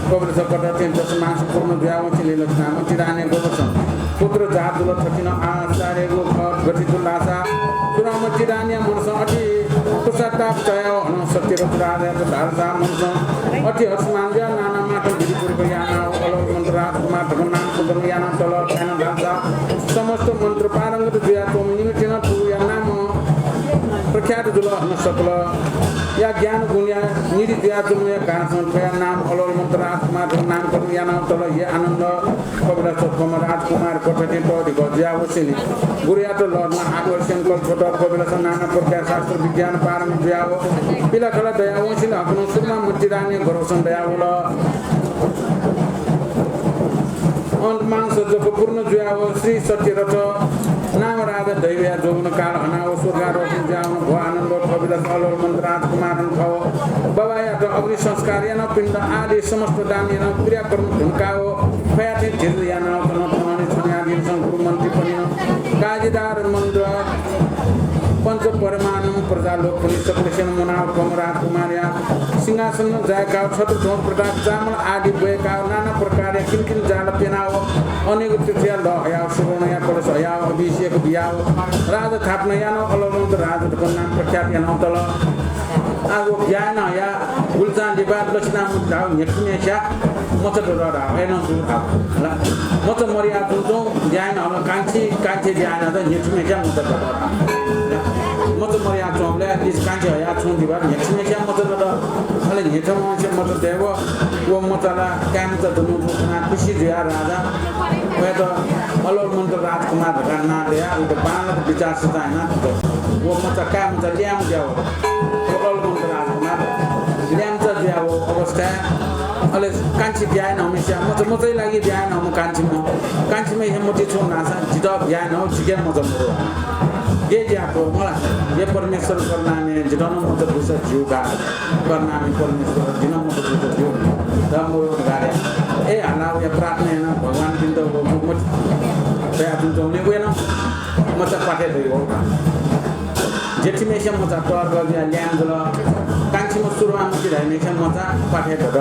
कपिलस कथं थें दश मास पूर्ण जुयावंसेंलि लक्षिणामति रानीया गर्भसं पुत्र जात जुल। थथिंम्ह आश्चर्यगु खँ गथे जुल धाःसा सुरमामति रानीया मनसं अति पश्चाताप चायाव हनं सत्यरथ राजायात धालसा मनसं अति हर्षमान जुयाः नाना मातं विधिपूर्वक यानाव अलोल मन्त्र राजकुमार धकाः नाम कथं यानातल। अय्नं धालसा समस्त मन्त्र पारंगत जुयाच्वंम्ह निम्हय्सित नं थुया नाम प्रख्यात जुल। हनं सकलया ज्ञान गुणया निधि जुयाच्वंम्हया कारणसं थ्वया नाम अलोल मन्त्र राजकुमार धकाः नामकरण यानातल। हे आनन्द, कपिलस थ्वम्ह राजकुमार कथं थें तःधिकः जुयावंसेंलि गुरुयात लःल्हानाः आदर्शन कल्पत। कपिलसं नाना प्रकारया शास्त्र विज्ञान पारंगत जुयाव पिलाकुला दयावंसेंलि हाकनं सुरमामति रानीया गर्भसं दयावल। अन्तमांस जक पूर्ण जुयाव श्री सत्यरथ नाम राजा दैवया जोगुन काल हनाव स्वर्गारोहण ज्यावन भो आनन्द थोबिला अलोल मन्त्र राजकुमारन थव बाबायात अग्नि संस्कार यानाव पिण्ड आदि समस्त दान यानाव क्रियाकर्म धुनकाव फयाथें धीर यानाव तन थननि छन्यादिन सं गुरु मन्त्री पनि काजीदार मन्त्र पञ्च परिमाणम प्रजा लोक पनि सकलसेन मुनाव कम राजकुमारया सिंहासन जायकाव छत्र ध्वज प्रताप चामल आदि ब्वयकाव नाना प्रकारया किनकिन जाल प्यनाव अनेक तीर्थया लः हयाव सुवर्णया कलश हयाव अभिषेक बियाव राज थापना यानाव अलोल मन्त्र राज धकं नाम प्रख्यात यानाव तल। आगो ब्यायन हया गुल्जां लिबार लसिना मुद्दाव न्हेटुम्यास्या मचा दरदाव एनं दु धाव। ला मचा मरिया तुंतुं ब्यायन हल कांची कांची ब्यायन हल न्हेटुम्यास्या मचा दरदाव। मचा मरिया चोंबले इस कांची हया छुं दिबार न्हेटुम्यास्या मचा दरदाव। अले न्हेटुम्यास्या मचा देव व मचा ला कायमचा दनु दुखना खुशी जुया राजा वयात अलोल मन्त्र राजकुमार धकाः नां दया उत बांलाक विचार सिचायना व मचा कायमचा ल्यायम ज्याव अलोल मन्त्र राजकुमार ल्यायमचा ज्याव अवस्था। अले कांची ब्यायन हमेस्या मचा मचै लागि ब्यायन हम कांची म कांची म हे मति छु नासा जित ब्यायन हो जिके मचा मरो। ये ज्याको मला ये परमेश्वर करनामे जित न मचा दुसा जिउ का। करनामी परमेश्वर जिन मत जुत ज्यू। धर्म गाड्या ए हलावया प्रार्थना याना भगवान बिन्द व मत दया जुन जौने वेन मचा पाठे दइ हो। जेठीमेसे मचा तर गया ल्यान जुल। कांक्षीमा सुरुवान मति धाइमेसे मचा पाठे दद।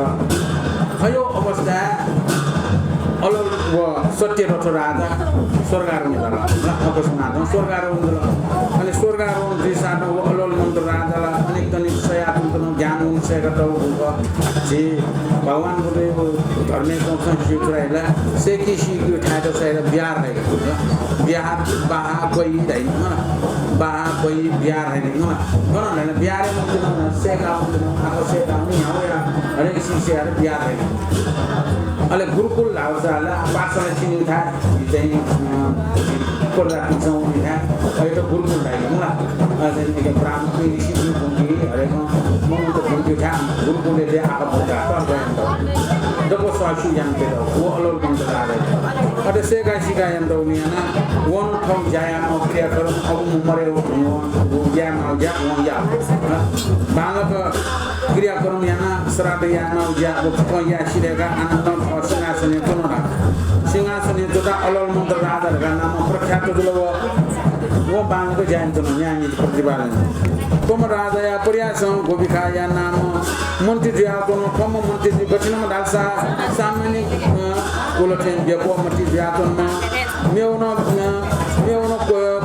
हयो अवस्था अलोल व सत्यरथ राजा स्वर्गारोहण जुल। अकस्मात स्वर्गारोहण जुल। अनि स्वर्गारोहण जुइसाथ व अलोल मन्त्र राजाला अनेक तनिक सयातुन्तन ज्ञान उन सयगत उगुक झी भगवान बुद्धको धर्मे कौशल शिव चुराइला सेकी शिव थायत सयला बिहार है। बिहार बाहा कोई धाइ मला। बाहा कोई बिहार है मला। गन धाइ बिहार है मतलब सेका मतलब आको सेका नि हरेक शिष्य बिहार है। अले गुरुकुल धावसा अले पाठशाला चिनी था चाहिँ कोल्ला पिछौं नि था। अले त गुरुकुल धाइ मला। अझ एक ब्राह्मण ऋषि गुरु हरेक मनु त गुरुकुल था। गुरुकुल दे आका भोगा तर गयन दो। दको सासु यान पे दो वो अलोल मन्त्र ला दे। अले सेका सिका यान दो नि ना। वन थौ जाया म क्रिया करो अब म मरे वो वो या म या वो या। बालक क्रियाकर्म याना श्राद्ध याना उज्या व फुकं या सिलेका आनन्द थः सिंहासनय् च्वनला। सिंहासनय् च्वता अलोल मन्त्र राजा धका नाम प्रख्यात जुल व व बालक ज्यान च्वन न्याय नीति प्रतिपालन। कोम राजाया प्रयासं गोबिखाया नाम मन्त्री जुया च्वन। कोम मन्त्री जु गथिनम धालसा सामान्य कुलथें व्यपो मन्त्री जुया च्वन। मेवन मेवन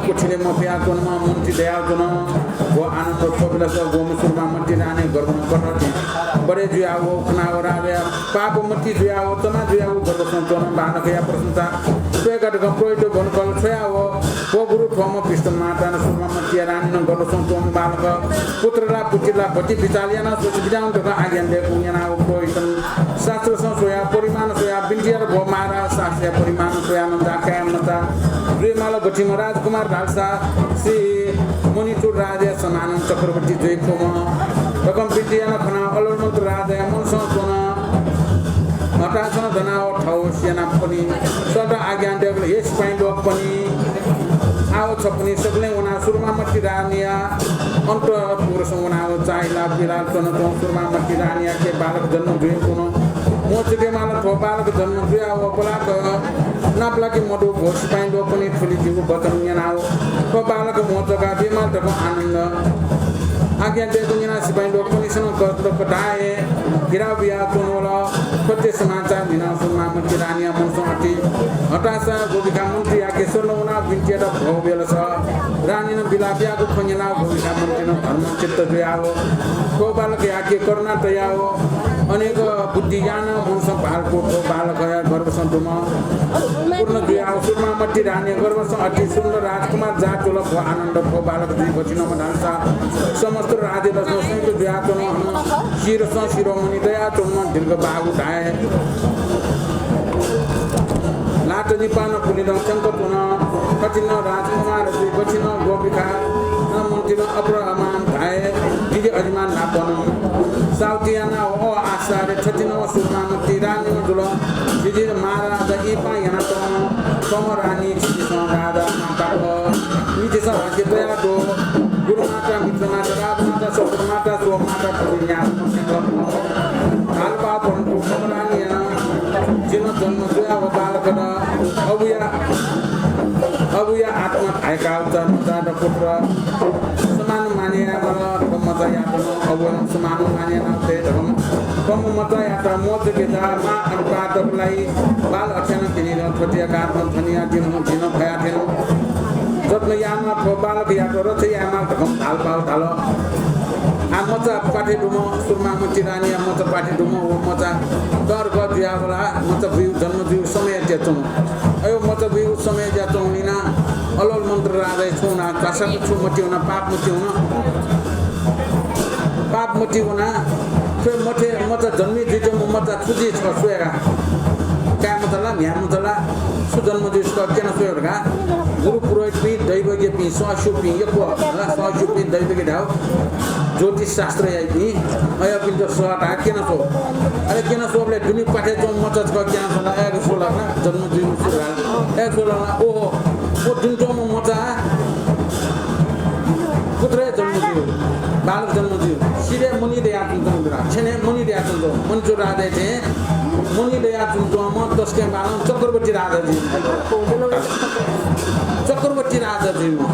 कुथिले मफया च्वन मन्त्री दया च्वन। व आनन्द थोबिलस गोम सुरमा मन्त्री राने गर्भन कटके बडे जुया व खनाव राजा पाप मन्त्री जुया व तमा जुया व गर्भसं च्वन बालकया प्रशंसा स्वयका धकं प्रोहित गणकल छोया व व गुरु थोम पिष्ट माता न सुरमा मन्त्री राने न गर्भसं च्वन बालक पुत्रला पुत्रीला भति विचार याना सोच विधान धकं आज्ञा देकु याना व प्रोहितन शास्त्र संशोया परिमाण सोया बिन्दिया भो महाराज शास्त्र परिमाण सोया नन्दा कायम नता दुई माल गथिम राजकुमार धालसा श्री मणिचूड राजा समान चक्रवर्ती जुइफुम। रकम बिन्दिया न खना अलोल मन्त्र राजा मनसं च्वन। हतासन दनाव थौ सेनापनि सदा आज्ञा देगल हे सिपाही लोकपनि। आव छपनि सकलें वना सुरमा मन्त्री रानिया अन्तपुरसं वनाव चाहिला पिलाल तन तों सुरमा मन्त्री रानिया के बालक जन्म जुइफुन। मोचके माल थो बालक जन्म जुया व बलाक नापलाके मदु भो सिपाही लोकपनि थुलि जिगु वचन न्यनाव थो बालक मोचका बेमाल धकं आनन्द आज्ञा देगु न्यना सिपाही लोकपनिसन गत कथाए गिरा बिया च्वनवल। सत्य समाचार न्यना सुरमा मन्त्री रानिया मनसं अति हताशा गोबिखा मन्त्री आके स्वर्ण वना बिन्तिया भव बेलस। रानीनं बिलाप याःगु खँ न्यनाव गोबिखा मन्त्रीनं धर्म चित्त जुयाव थ्व बालकयाके करुणा तयाव अनेक बुद्धि ज्ञान मनसं भालको थ्व बालकया गर्भसं दुम पूर्ण जुयाव सुरमा मन्त्री रानी गर्भसं अति सुन्दर राजकुमार जातुल। थ्व आनन्द थ्व बालक दुई बचिनम धालसा समस्त राजेन्द्रसं संयुक्त जुयाच्वन। शिरसं शिरोमणि दयाच्वन दीर्घ बाहु धाये। लात निपान पुलिनं च्यंक च्वन। कठिन राजकुमार जुइ गठिन गोपिका मन्त्रीनं अप्रमान धाये। दिदि अजिमान नापन साउतियाना ओ आशारे छथिन सुरमा मन्त्री रानी जुल। दिदि महाराज इपा याना तम तम रानी छिदिसं राजा माता मिथिसा हसे तयादु गुरुमाता, मित्रमाता, राजमाता, ससुरमाता, स्वमाता, थुपिं न्यासि मखुत। हालपाः परन्तु खमरानिया जिन जन्म जुयाव बालकत अबुया, अबुया आत्मा धाय्‌काव चा मचात पुत्र समान मानय् यायेमाल। मचायात नं अबुया नं समान मानय् यानाव तये धकं। थ्व मचायात मोचके जा मां अनुपात बुलाई बाल अथेनं तिनि नं थ्वतिया कारणं थनिया जिन जिन भया थेन जत्न यानाव थ्व बालकयात रक्षा यायेमाल धकं हालपाः धाल। आ मचा पाथे दुम्ह सुरमामति रानीया मचा पाथे दुम्ह व मचा दर्घ जुयावला मचा बुयु जन्म जुयु समय त्याच्वं। अयो मचा बुयु समय त्याच्वं निना अलोल मन्त्र राजाया छुं ना कासाक छु मति वना, पाप मति वना। पाप मति वना। थ्व मथे मचा जन्मे जुइच्वंम्ह मचा छु जुइ छ स्वयेगा। काय् मचा ला, म्ह्याय् मचा ला, छु जन्म जुइ छ क्यना स्वयेगा। गुरु पुरोहितपिं, दैवज्ञपिं, सःस्यूपिं, यक्व ला सःस्यूपिं, दैवज्ञ धाउ, ज्योतिष शास्त्र याइपिं, अय्‌पिन्त सःता क्यना स्व। अले क्यना स्वबलय् दुने पाथे च्वंम्ह मचा छकः क्यना स्वल, अय्‌के स्वल ना, जन्म जुइम्ह सुरु धाल। अय्‌के स्वल ना, ओहो, व दुने च्वंम्ह मचा पुत्र जन्म जुइ, बालक जन्म जुइ। सिधय् मणि दयाच्वंच्वं दुरा, छेनय् मणि दयाच्वंच्वं, मणिचूड राजाया छेँय् मणि दयाच्वंच्वंम्ह तसकं बालं चक्रवर्ती राजा जुइ। चक्रवर्ती राजा जुइम्ह।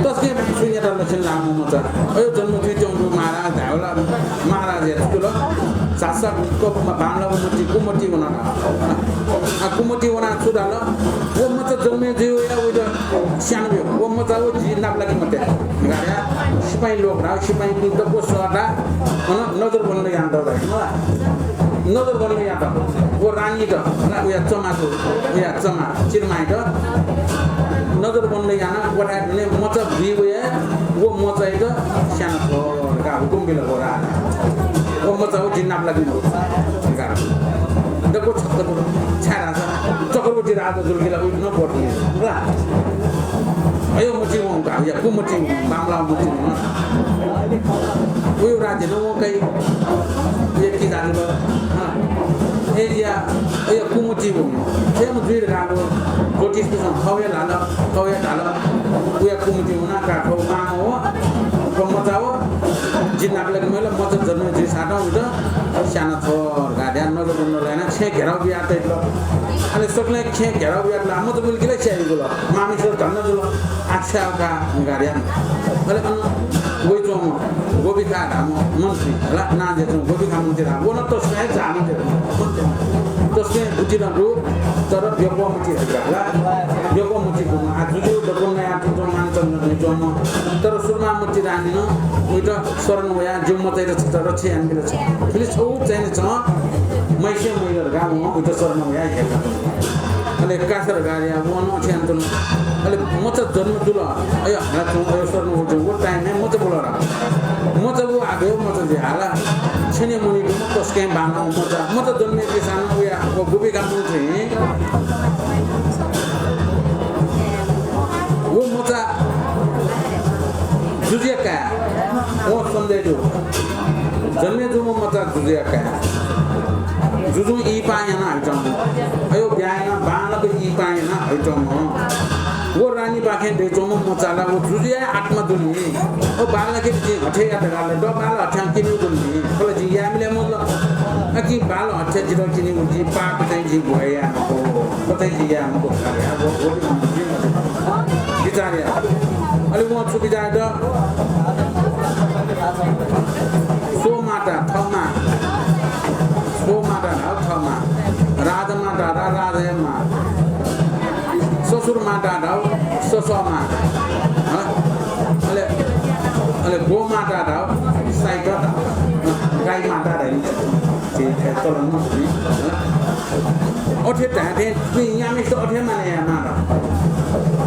तसकं सुइँयात लक्षण लाःम्ह मचा। अयो जन्म जुइच्वंगु महाराज धायेवला महाराज हे छु जुल? झासः कप बांमलाःगु मति कुमति वना। आ, कुमति वना छु धाल? व मचा जन्मे जुइ वया वइत स्यानाब्यु। व मचा व जि नाप लागे मते। गाड्या सिपाइँ लोक धाउ, सिपाइँपिं दक्व सःता, अन नजरबन्द यानातःगु धाइ। नजरबन्द यात। व रानीत, ला उया चमा जु, उया चमा चिरमाइत नजरबन्द याना क्वथाय् दुने मचा बुइ वया व मचाइत स्याना थ्व धकाः हुकुम बिल व राजा। व मचा व जि नाप लागे मते धकाः। दक्व छक्क जुल। छाय् धाःसा चक्रवर्ती राजा जुल कि ला उइत नं पद नि। ला। अयो मति वं का, या कुमति वं, बांमलाः मति वं। उयो राज्य नं वं कइ। या कि जाति ब। हाँ। ए या, अयो कुमति वं। थेम जुइ धकाः ज्योतिषपिसं खवया धाल, खवया धाल। उया कुमति वं ना का खव मां व, खव मचा व। जि नाप लागे मते, मचा जन्म जुइ सातं उइत स्याना थ्व धकाः ध्यान नजरबन्द याना छेँ घेराउ बिया तइल। अले सकलें छेँ घेराउ बिया तइल, मचा बुल कि ला स्याइ जुल। मामिसं धन्दा जुल। आच्छा का धकाः ध्यान। अले अन वइच्वंम्ह गोबिखा धाःम्ह मन्त्री, हला, नां जुयाच्वंम्ह गोबिखा मन्त्री धाःम्ह, व नं तसकं हे झाःम्ह मन्त्री। तसकं बुद्धि नं दु, तर ब्यक्वः मति हे का, हला। ब्यक्वः मति दुम्ह, आ, जुजु दक्व नयाच्वंम्ह मानचन्द्र जुयाच्वंम्ह, तर सुरमामति रानीं नं उइत शरण वयाः जिगु मचाइत छता रक्षा यानाबिल छ। थुलि छगू चाहिने छं मैसे मैल धकाः वं उइत शरण वयाः हेका। अले कासर गारिया वं नं छ्यान तुन। अले मचा जन्म जुल। अयो हालाच्वं, अयो शरण वःच्वं, व time हे मचा बुल रा। मचा बु आबे मचा जे हाला। छेने मणि दुम्ह तसकं बांलाःम्ह मचा। मचा जन्मे दिसां नं उया व गुबिका मन्त्री। व मचा जुजुया काय्। व सन्देह दु। जन्मे जूम्ह मचा जुजुया काय्। जुजुं इहिपाः याना हइच्वंम्ह। अयो ब्याहा याना बांलाक इहिपाः याना हइच्वंम्ह। व रानीपाखें दइच्वंम्ह मचा ला व जुजुया आत्मा दु नि। व बांलाक जिं हत्या यात धाल, द बांला हत्यां किन्यु दु नि। अले जिं याये मिले मजुल। अकिं बांला हत्या जितः किन्यु, जिं पाप चाहिँ जिं भ्वय् याये मखु। व चाहिँ जिं याये मखु। बिचाः या। अले वं छु बिचाः यात? स्वमाता, थःमां। स्वमाता धाउ थःमां। राजमाता धाउ राजया मां। ससुरमाता धाउ ससःमां। हँ? अले, अले गोमाता धाउ साइत धाउ। हँ? गाईमाता धाइ। अथे धाये थें तुं न्याम्हेसित अथे माने यायेमाल।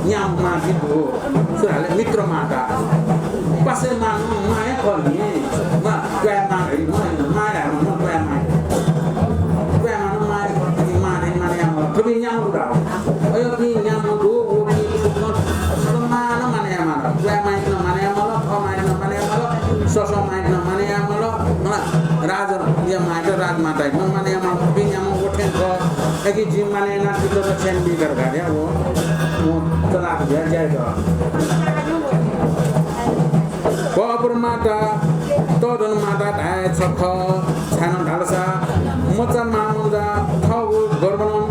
न्याम्ह मां भिं दु। छु धाल, मित्रमाता। पासाया मां नं मां हे खः नि। मां, त्वाःया मां हे, मां, मां हे धाःम्ह, त्वाःया मां। त्वाःया मां नं मां हे खः नि, मां हे माने यायेमाल। थुपिं न्याम्ह दु धाउ। अय्‌पिं न्याम्ह दु, वपिं फुक्कं समान माने यायेमाल। त्वाःया मांयात नं माने यायेमाल, थः मांयात नं माने यायेमाल, ससः मांयात नं माने यायेमाल। मला, राजाया मांयात राजमातायात नं माने यायेमाल। थुपिं न्याम्ह व थें खः। अकिं जिं माने यानाः पितः छेन बीकर गाड्या व। चलाक भ्या ज्याइत। व अपरमाता, तःधंमाता धाये छख, छाय्‌नं धालसा मचा मामन्जा थःगु गर्भनं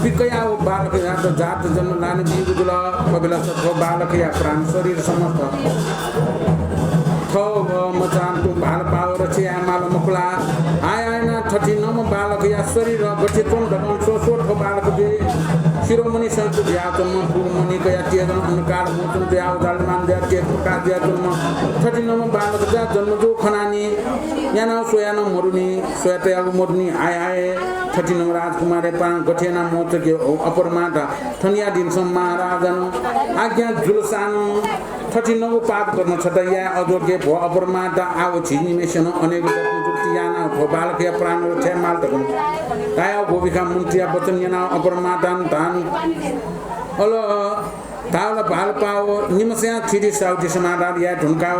पिकयाव बालकयात जात जन्म लाने बीगु जुल। थ्व बेलास थ्व बालकया प्राण शरीर समस्त थव मचां तुं भालपाव रक्षा यायेमाल मखु ला? आः आः यानाः थथिंम्ह बालकया शरीर गथे च्वन धकं स्वस्व थ्व बालक दे शिरोमणि सहित जुयाच्वंम्ह गुरुमणिकया तेजं अन्धकार मोचन जुयाव जाल्यमान जुयाः तेज प्रकाश जुयाच्वंम्ह थथिंम्ह बालकया जन्म जू खनानि यानाव स्वयानं मरुनि, स्वयातयाव मरुनि। आः आः थथिंम्ह राजकुमारया प्राण गथे यानाः मोचके अपरमाता थनिया दिनसं महाराजनं आज्ञा जुलसानं थथिंगु पाप कर्म छता याये अजोके भो अपरमाता आव झी निम्हेसिनं अनेक रत्न जुक्ति यानाव थ्व बालकया प्राण रक्षा यायेमाल धकं धायाव गोभिखा मन्त्रीया वचन न्यनाव अपरमातां धान अल धाल भालपाव निम्हस्यां थिति साहुति समाधान याये धुंकाव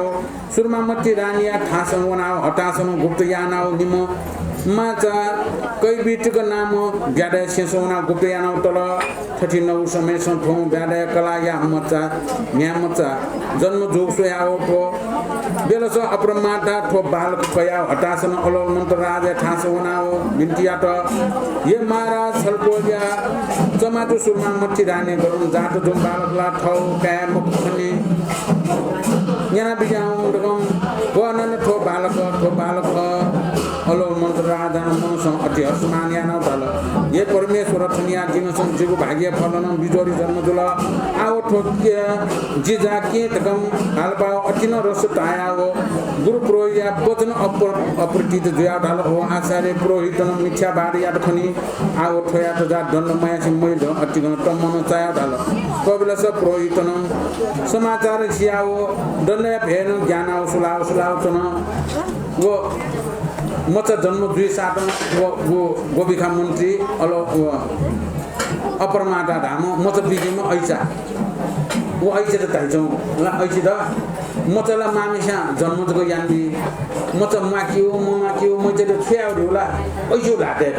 सुरमामति रानीया थासं वनाव हतासनं गुप्त यानाव निम्ह माचा कैबितिक नाम ब्याधाया सेंसं वनाव गुप्त यानाव तल। थथिंगु समयसं थ्वं ब्याधाया कलाःया मचा, म्ह्याय् मचा जन्म जूगु स्वयाव थ्व बेलस अपरमाता थ्व बालक कयाव हतासनं अलोल मन्त्र राजाया थासं वनाव बिन्ति यात, हे महाराज, छलपोलया चमातु सुरमामति रानी गरुं जात जुं बालक ला थव काय् मखु खनी। न्यना बिज्याहुँ दकं व अनन थ्व बालक, थ्व बालक अलोल मन्त्र राजानं मनसं अति हर्षमान यानाव धाल, हे परमेश्वर, थनिया दिनसं जिगु भाग्य फलनं बिजोरी जन्म जुल। आव थ्व के जि जा के धकं हालपाव अति नं रस तायाव गुरु पुरोहितया वचन अप्र-, अप्रतीत जुयाव धाल, ओ आचार्य पुरोहितनं मिथ्यावाद यात खनी। आव थ्वयात जा दण्ड मयासें मय् ध अतिकं तमनं चायाव धाल। कबिलस पुरोहितनं समाचार सियाव दण्डया भयनं ग्यानाव सुलाव सुलाव च्वन। व मचा जन्म जुइसातं व, व गोभिखा मन्त्री अलो व अपरमाता धाःम्ह मचा बिगीम्ह ऐचा। व ऐचात धाइच्वं ला, ऐचित मचा ला मांम्हेस्यां जन्म जक यानाबी। मचा म्वाकीव, मम्वाकीव, मचायात छु यायेगु ला? ऐच्यु ल्हातय्।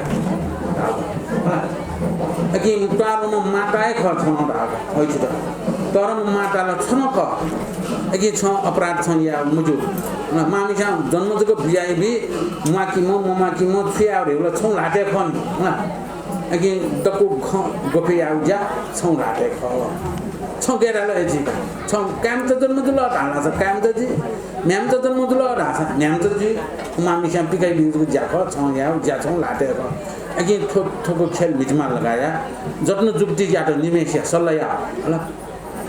अकिं त्वाःधंम्ह माता हे खः छं धाःगु ऐचित। त्वाःधंम्ह माता ला छं खः। अकिं छं अपराध छं याये मज्यू। मांम्हेस्यां जन्म जक बियाबी, म्वाकीम्ह, मम्वाकीम्ह, छु यायेगु ला? छं ल्हातय् खः नि। अकिं दक्व खँ ग्वफय् यायेगु ज्या छं ल्हातय् खः। छं गय् धाल हे जि? छं काय्‌मचा जन्म जुल धाल, छ काय्‌मचा जि, म्ह्याय्‌मचा जन्म जुल धाःसा म्ह्याय्‌मचा जि। मांम्हेस्यां पिकाइ बीगु ज्या खः, छं यायेगु ज्या छं ल्हातय् खः। अकिं थ्व, थ्वगु खेल म्हितेमाल धकाः या। जत्न जुक्ति यात निम्हेसिया सल्लाह या। हला?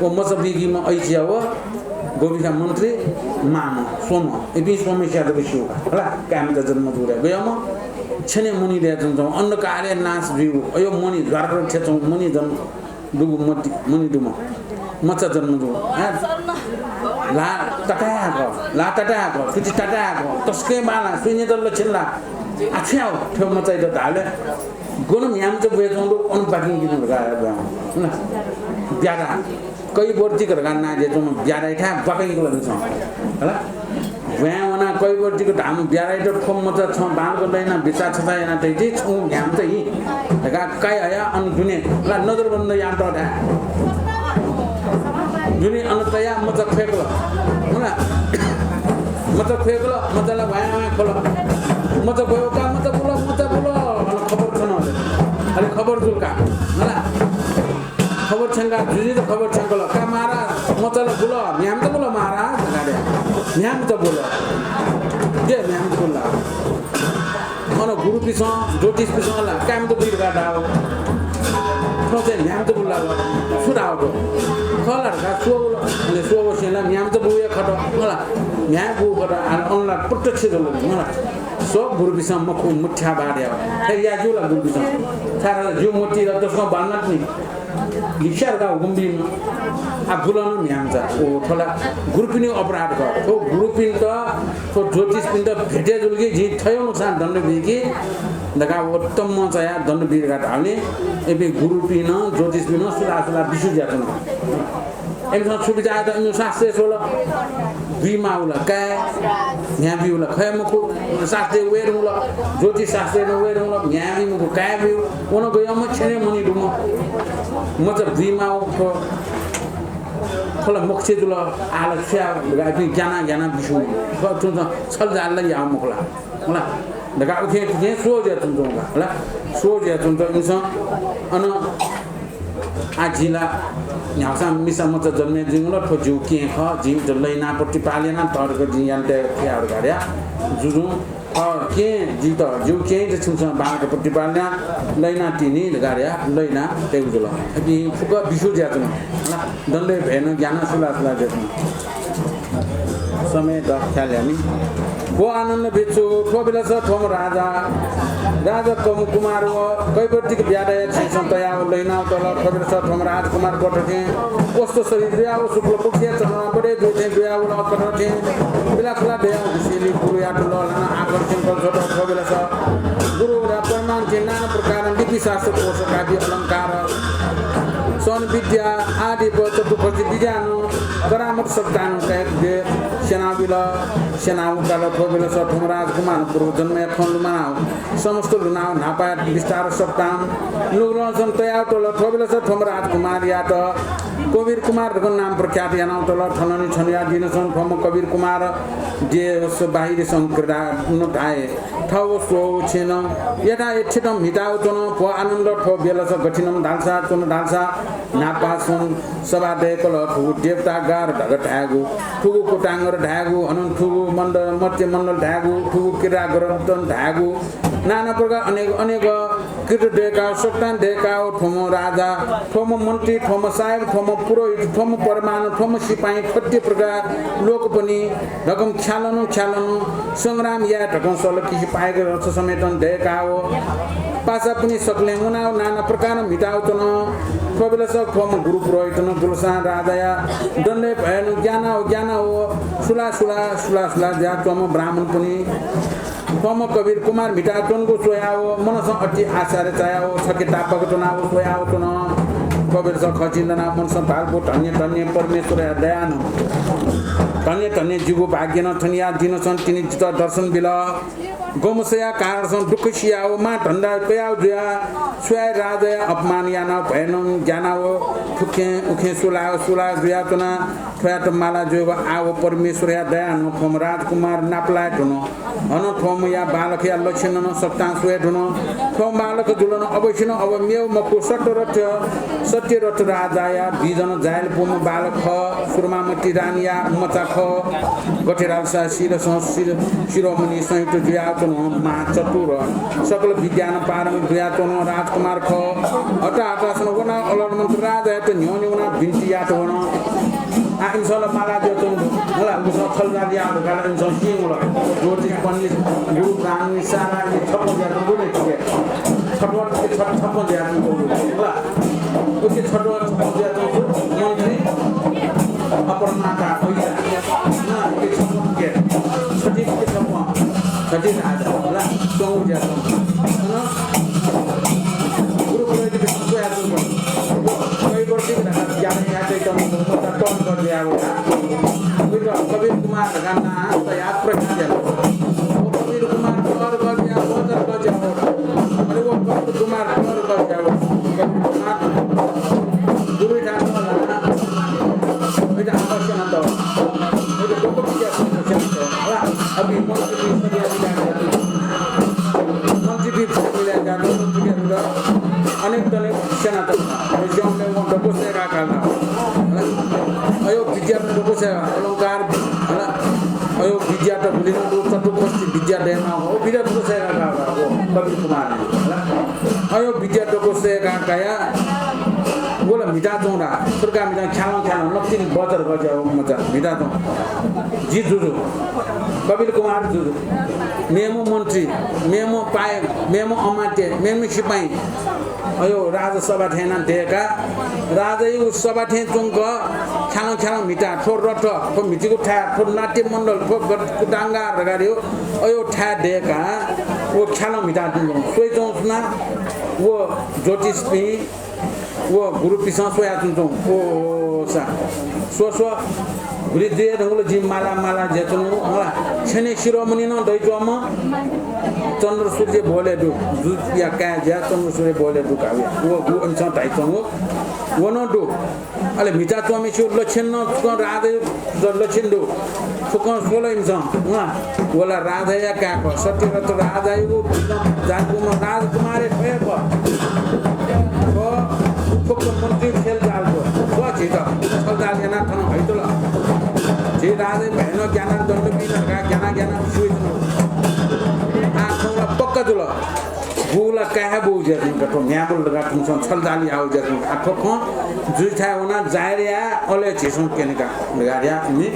व मचा बिगीम्ह ऐचिया व गोभिखा मन्त्री मांम्ह, स्वम्ह, इपिं स्वम्हेस्यां जक स्यू का। हला? काय्‌मचा जन्म जुल गय्‌म्ह छेनय् मणि दय् च्वंच्वं अन्धकारय् नाश जुइगु। अयो मणि ज्वारकर थें च्वंगु मणि जन्म दुगु मति, मणि दुम्ह मचा जन्म दुगु। ला तताया खः, ला तताया खः, सुति तताया खः, तसकं बांला, सुइनेत लक्षण ला। आ छु याये थ्व मचायात धाःबलय् गन म्ह्याय्‌मचा बुयाच्वंगु दु, अन बाकिंकिनु धकाः ब्यां। ब्याधा। कैवर्तिक धकाः नां दय्‌च्वंम्ह ब्याधायाथाय् बाकंय् कुल मिसं। हला? ब्वाँय् वनाः कैवर्तिक धाःम्ह ब्याधायात थ्व मचा छं बांलाक लयानाः बिचाः छचाः यानाः तइति, छंगु म्ह्याय्‌मचा हि धकाः काइ हयाः अन दुने ला नजरबन्द यानातः धाये। दुने अन तयाः मचा ख्वय्‌कल। हला? मचा ख्वय्‌कल, मचा ला ह्वाँय् ह्वाँय् ख्वल। मचा ख्वय्‌कल का, मचा बुल, मचा बुल, अन खबर छ्यन। अले खबर जुल का। हला? खबर छ्यंकाः जुजुयात खबर छ्यंकल, का महाराज, मचा ला बुल, म्ह्याय्‌मचा बुल महाराज धकाः धया। म्ह्याय्‌मचा बुल। गय् म्ह्याय्‌मचा बुल ला? अन गुरुपिसं, ज्योतिषपिसं ला काय्‌मचा बुइ धकाः धाःगु। थ्व चाहिँ म्ह्याय्‌मचा बुल ला? छु धाःगु? खः ला धकाः स्वःगु ला? अले स्वःगु स्वयाः ला म्ह्याय्‌मचा बुया खत। हला? म्ह्याय् बू खत। अन ला प्रत्यक्ष जुल। हला? स्व गुरुपिसं मखु, मिथ्यावाद याः। हे याज्यू ला गुरुपिसं? छाय्‌धाःसा ज्यू मति ला तसकं बांलात नि। लिख्या धकाः हुकुम बीम्ह। आ, बुल नं म्ह्याय्‌मचा। ओ, थ्व ला गुरुपिनिगु अपराध खः। थ्व गुरुपिन्त, थ्व ज्योतिषपिन्त भेटे जुल कि जिं थथे अनुसार दण्ड बी कि धकाः व तमं चायाः दण्ड बी धकाः धाःबलय् इपिं गुरुपिं नं ज्योतिषपिं नं सुलाः सुलाः बिस्युं जुयाच्वन। इमिसं छु बिचाः यात, इमिसं शास्त्रय् स्वल। बुइमाःगु ला काय्, म्ह्याय् ब्यूगु ला खः मखु। शास्त्रय् वये धुंकल, ज्योतिष शास्त्रय् नं वये धुंकल, म्ह्याय् बी मखु, काय् ब्यू। व नं गय् अम्ह छेनय् मनी दुम्ह। मचा बुइमाःगु थ्व, थ्व ला मखुसे जुल, आः ला छु याये धकाः इपिं ग्यानाः ग्यानाः बिस्युं। थ्व तुं छलजाल ला याः मखु ला? मला धकाः उखें थुखें स्वः जुयाच्वंच्वं का, हला, स्वः जुयाच्वंच्वं इमिसं। अन आः जि ला न्ह्याःसां मिसा मचा जन्मे जुइगु ला, थ्व जिगु केहेँ खः, जिं इमित लहिनाः प्रतिपाल यानाः तःधंक जिं यानातये फयाः धकाः धया। जुजुं थः केहेँ जित, जिगु केहेँयात छिमिसं बांलाक प्रतिपाल यानाः लहिनाः तिनि धकाः धया, लहिनाः तयेगु जुल। इपिं फुक्क बिस्युं जुयाच्वन। हला, दण्डय् भय् नं ग्यानाः सुलाः सुलाः जुयाच्वन। समय द ख्याल यामि। भो आनन्द भिक्षु, थ्व बेलस थ्वम्ह राजा, राजकुमार व कैवर्तिक ब्याधाया छेँसं तयाव लहिनाव तल। थ्व बेलस थ्वम्ह राजकुमार कथं थें स्वस्थ शरीर जुयाव शुक्ल पक्षया चन्द्रमा बडे जुइ थें जुयाव ल। कथं थें बिलाकुला दयाव घुसेली गुरुयात लःल्हानाः आकर्षण कल छ्वत। थ्व बेलस गुरुया परिमाण थें नाना प्रकारं लिपि शास्त्र कोश काव्य अलंकार सन विद्या आदि व चतुर्फसी विद्यां करामत सकतां काय्क दे स्यनाबिल। स्यनाव काल। थ्व बेलस थ्वम्ह राजकुमारं पूर्व जन्मया खँ लुमनाव समस्त लुनाव न्हापाया विस्तार सकतां नुगलंसं तयाव तल। थ्व बेलस थ्वम्ह राजकुमारयात कबीर कुमार धकाः नाम प्रख्यात यानाव तल। थनंलि छन्हुया दिनसं थ्वम्ह कबीर कुमार देश बाहिरसं क्रीडा नं धाये। थव स्वव छेँनं यथायथेतं म्हिताव च्वन। भो आनन्द, थ्व बेलस गथिनं धालसा च्वन धालसा न्हापासं सभा दय्कल। थुगु देवता गार धकाः धायेगु, थुगु कुटांगर धायेगु, अनं थुगु मण्ड-, मत्स्य मण्डल धायेगु, थुगु क्रीडा ग्रन्थन धायेगु, नाना प्रकार अनेक अनेक कृत दय्काव, सकतां दय्काव, थ्वम्ह राजा, थ्वम्ह मन्त्री, थ्वम्ह साहेब, थ्वम्ह पुरोहित, थ्वम्ह परमाणु, थ्वम्ह सिपाइँ, थथे प्रकार लोकपनि धकं ख्यालं ख्यालं संग्राम याये धकं सल किसि पाय्क रथ समेतं दय्काव पासापनि सकलें मुनाव नाना प्रकारं म्हिताव च्वन। थ्व बेलस थ्वम्ह गुरु पुरोहितं जुलसां राजाया दण्डय् भय् नं ग्यानाव ग्यानाव सुलाः सुलाः सुलाः सुलाः जुयाच्वंम्ह ब्राह्मणपनि थ्वम्ह कबीर कुमार म्हिताच्वंगु स्वयाव मनसं अति आश्चर्य चायाव छखे तापाक च्वनाव स्वयाव च्वन। कबीरस खचिं दनाव मनसं धाल, भो धन्य धन्य परमेश्वरया दयानं, धन्य धन्य जिगु भाग्यनं थनिया दिनसं तिनि जितः दर्शन बिल। गम्हस्याया कारणसं दुःख सियाव मां धन्दा कयाव जुया स्वयाव राजाया अपमान यानाव भय् नं ग्यानाव थुखें उखें सुलाः सुलाः जुयाच्वना। थ्वयात माला जुयाव आव परमेश्वरया दयानं थ्वम्ह राजकुमार नापलाये धुन। अनं थ्वम्हया बालकया लक्षण नं सकतां स्वये धुन। थ्व बालक जुल नं अवश्य नं अव मेव मखु, सत्यरथ, सत्यरथ राजाया बिजन जाय्ल पुम्ह बालक खः। सुरमामति रानीया मचा खः। गथे धालसा शिरसं शिर-, शिरोमणि संयुक्त जुयाच्वन। महाचतुर सकल विद्यानं पारंगत जुयाच्वन राजकुमार खः। हताहतासनं वनाव अलरमन्त राजायात न्ह्यःने वनाव बिन्ति यायेत वन। आः इमिसं ला माला जुयाच्वंगु दु। मला, इमिसं छलजाल याः धकाः ला इमिसं सीगु ला। ज्योतिष पण्डित, गुरु ब्राह्मणी, सारा इमि छप्पँ जुयाच्वंगु दु नि। छप्पँ, छप्पँ जुयाच्वंगु दु। मला, उके छप्पँ, छप्पँ जुयाच्वंगु दु। मन्त्री, अपरमाता, पैसा। ना, उके छप्पँ के। छति के छप्पँ। छति राजा। मला, च्वंगु जुयाच्वंगु। गुरु पुरोहित कबीर कुमार धकाः नां तयाः प्रख्यात यात। कबीर कुमार तःधंक जुयाव बचर गज्याव। अले व कबीर कुमार तःधंक जुयाव कबीर कुमार गुरुयाथाय् तःधंक जुयाव आकर्षण तः। अले लोक विद्या संरक्षण तः। अभी मन्त्री भी सगळ्या विद्या मन्त्री भी सगळ्या विद्या अनेक तले सेना तः। ज्याःम्ह व डोको सय्काः काल। अयो विद्यात डोको सय्काः अलंकार, अयो विद्यात गुलि नं दु, चतुर्फसी विद्या दयेमाः, अयो विद्यात डोको सय्काः काल। कबीर कुमार। अयो विद्या डोको सय्काः काया, व ला म्हिताच्वं ला, सुर्का म्हितां ख्यालं ख्यालं नकतिनि बचर गज्याव मचा म्हिताच्वं। जि जुजु, कबीर कुमार जुजु, मेम्ह मन्त्री, मेम्ह पायेग, मेम्ह अमात्य, मेम्ह सिपाइँ, अयो राजसभा थें यानाः दय्काः, राजायागु सभा थें च्वंक ख्यालं ख्यालं म्हिताः, थ्व रथ, थ्व म्हितीगु थाय्, थ्व नाट्यमण्डल, थ्व गत-, कुटांगार धकाः धयो, अयो थाय् दय्काः व ख्यालं म्हिताः च्वंच्वं। स्वयाच्वंगु सुनां व ज्योतिषपिं व गुरुपिसं स्वयाच्वंच्वं। ओ सा, स्व स्व, वृद्धि धुंकल जिं माला माला जुयाच्वंगु, मला छेनय् शिरोमणि नं दइच्वंम्ह चन्द्र सूर्य बोले दु, जुया काय् जुया चन्द्र सूर्य बोले दु का। व गु इमिसं धाइच्वंगु व नं दु। अले म्हिता च्वंम्हसिगु लक्षण नं फुक्कं राजा लक्षण दु। फुक्कं स्वल इमिसं। उहाँ व ला राजाया काय् खः, सत्यरथ राजायागु जातकुमार राजकुमार हे थ्व हे खः। थ्व फुक्क मन्त्री खेल जाल थ्व। थ्व झीत छलजाल यानाः थन हइतल। झी राजाया भाय् नं ग्यानाः दण्ड बी धकाः ग्यानाः ग्यानाः बिस्युइच्वन। आः थौं ला पक्का जुल। बू ला काय् हे बू जुयाच्वन का, थ्व म्ह्याय् बुल धकाः थुमिसं छलजाल याः जुयाच्वन का। आः थ्व खँ जुइथाय् वनाः जाहेर याः, अले झीसं क्यने का धकाः धयाः इमि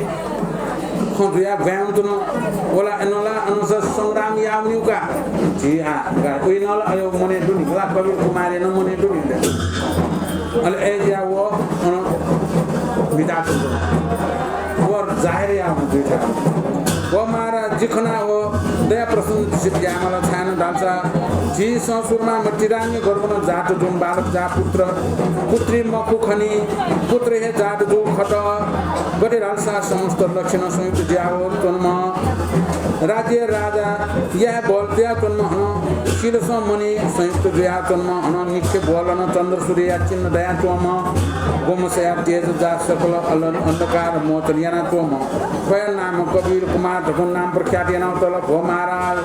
खँ जुयाः ब्वाँय् वनाच्वन। व ला अन ला अनंस संग्राम याःवनीगु का। झी आः धकाः वइ नं ला अले मनय् दु नि, व ला कबीर कुमारया नं मनय् दु नि। अले अय् जुयाः व अन म्हिता च्वन। व जाहेर याः वनाः जुइथाय्। व महाराज, जि खनाः व दया प्रसन्न दृष्टि बिज्यायेमाल, छाय् नं धालसा झीसं सुरमा मतिरानी गर्भं जात जूम्ह बालक जा, पुत्र पुत्री मखु खनी, पुत्र हे जात जूगु खः। गथे धालसा समस्त लक्षण संयुक्त जुयाः व च्वंम्ह राज्य राजाया हे बल जुयाच्वंम्ह, हनं शीलसं मणि संयुक्त जुयाच्वंम्ह, हनं निखे बलं चन्द्र सूर्यया चिन्ह दयाच्वंम्ह, गोमसया तेज जा सकल अल-, अन्धकार मोचन यानाच्वंम्ह, थ्वया नाम कबीर कुमार धकं नाम प्रख्यात यानातल। भो महाराज,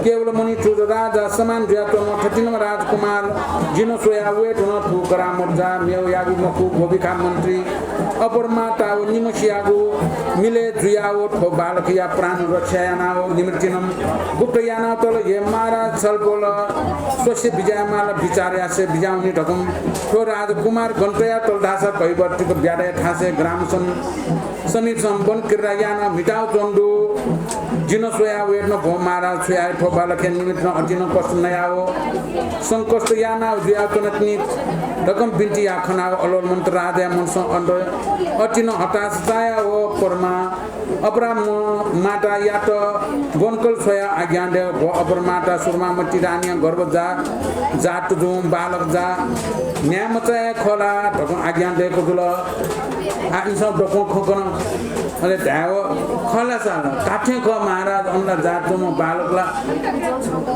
केवल मणिचूड राजा समान जुयाच्वंम्ह थथिंम्ह राजकुमार जिं स्वयाः वये धुन। थ्व करामत जा मेवयागु मखु, गोभिखा मन्त्री अपर माता व निम्हसियागु मिलय् जुयाः व थ्व बालकया प्राण रक्षा यानाः व निमन्त्रिणं गुप्त यानातल। हे महाराज, छलपोल स्वसे बिज्यायेमाल, बिचाः यासे बिज्यावनी धकं थ्व राजकुमार गन तयातल धाःसा कैवर्तिक ब्याधया थासय् ग्राम सम-, समीपसं वन क्रीडा यानाः म्हिताः च्वंगु दु। जिं स्वयाः वये धुन। भो महाराज, स्वयाः थ्व बालकया निमन्त्रिणं अतिनं कष्ट नयाः व संकष्ट यानाः जुयाच्वन तिनि धकं बिन्ति याः खनाः अलोल मन्त्र राजाया मनसं अतिनं हताश चायाः व परमा अपरा म-, मातायात बोनकल स्वयाः आज्ञा दयेकल। भो अपर माता, सुरमा मतिरानीया गर्भ जा-, जात जूम्ह बालक जा न्याय् मचाया खः ला धकं आज्ञा दयेकल जुल। आः इमिसं दक्वं खँ कन। अले धायेवं खः ला सा ला? धात्थें खः महाराज, अन ला जात जूम्ह बालक ला,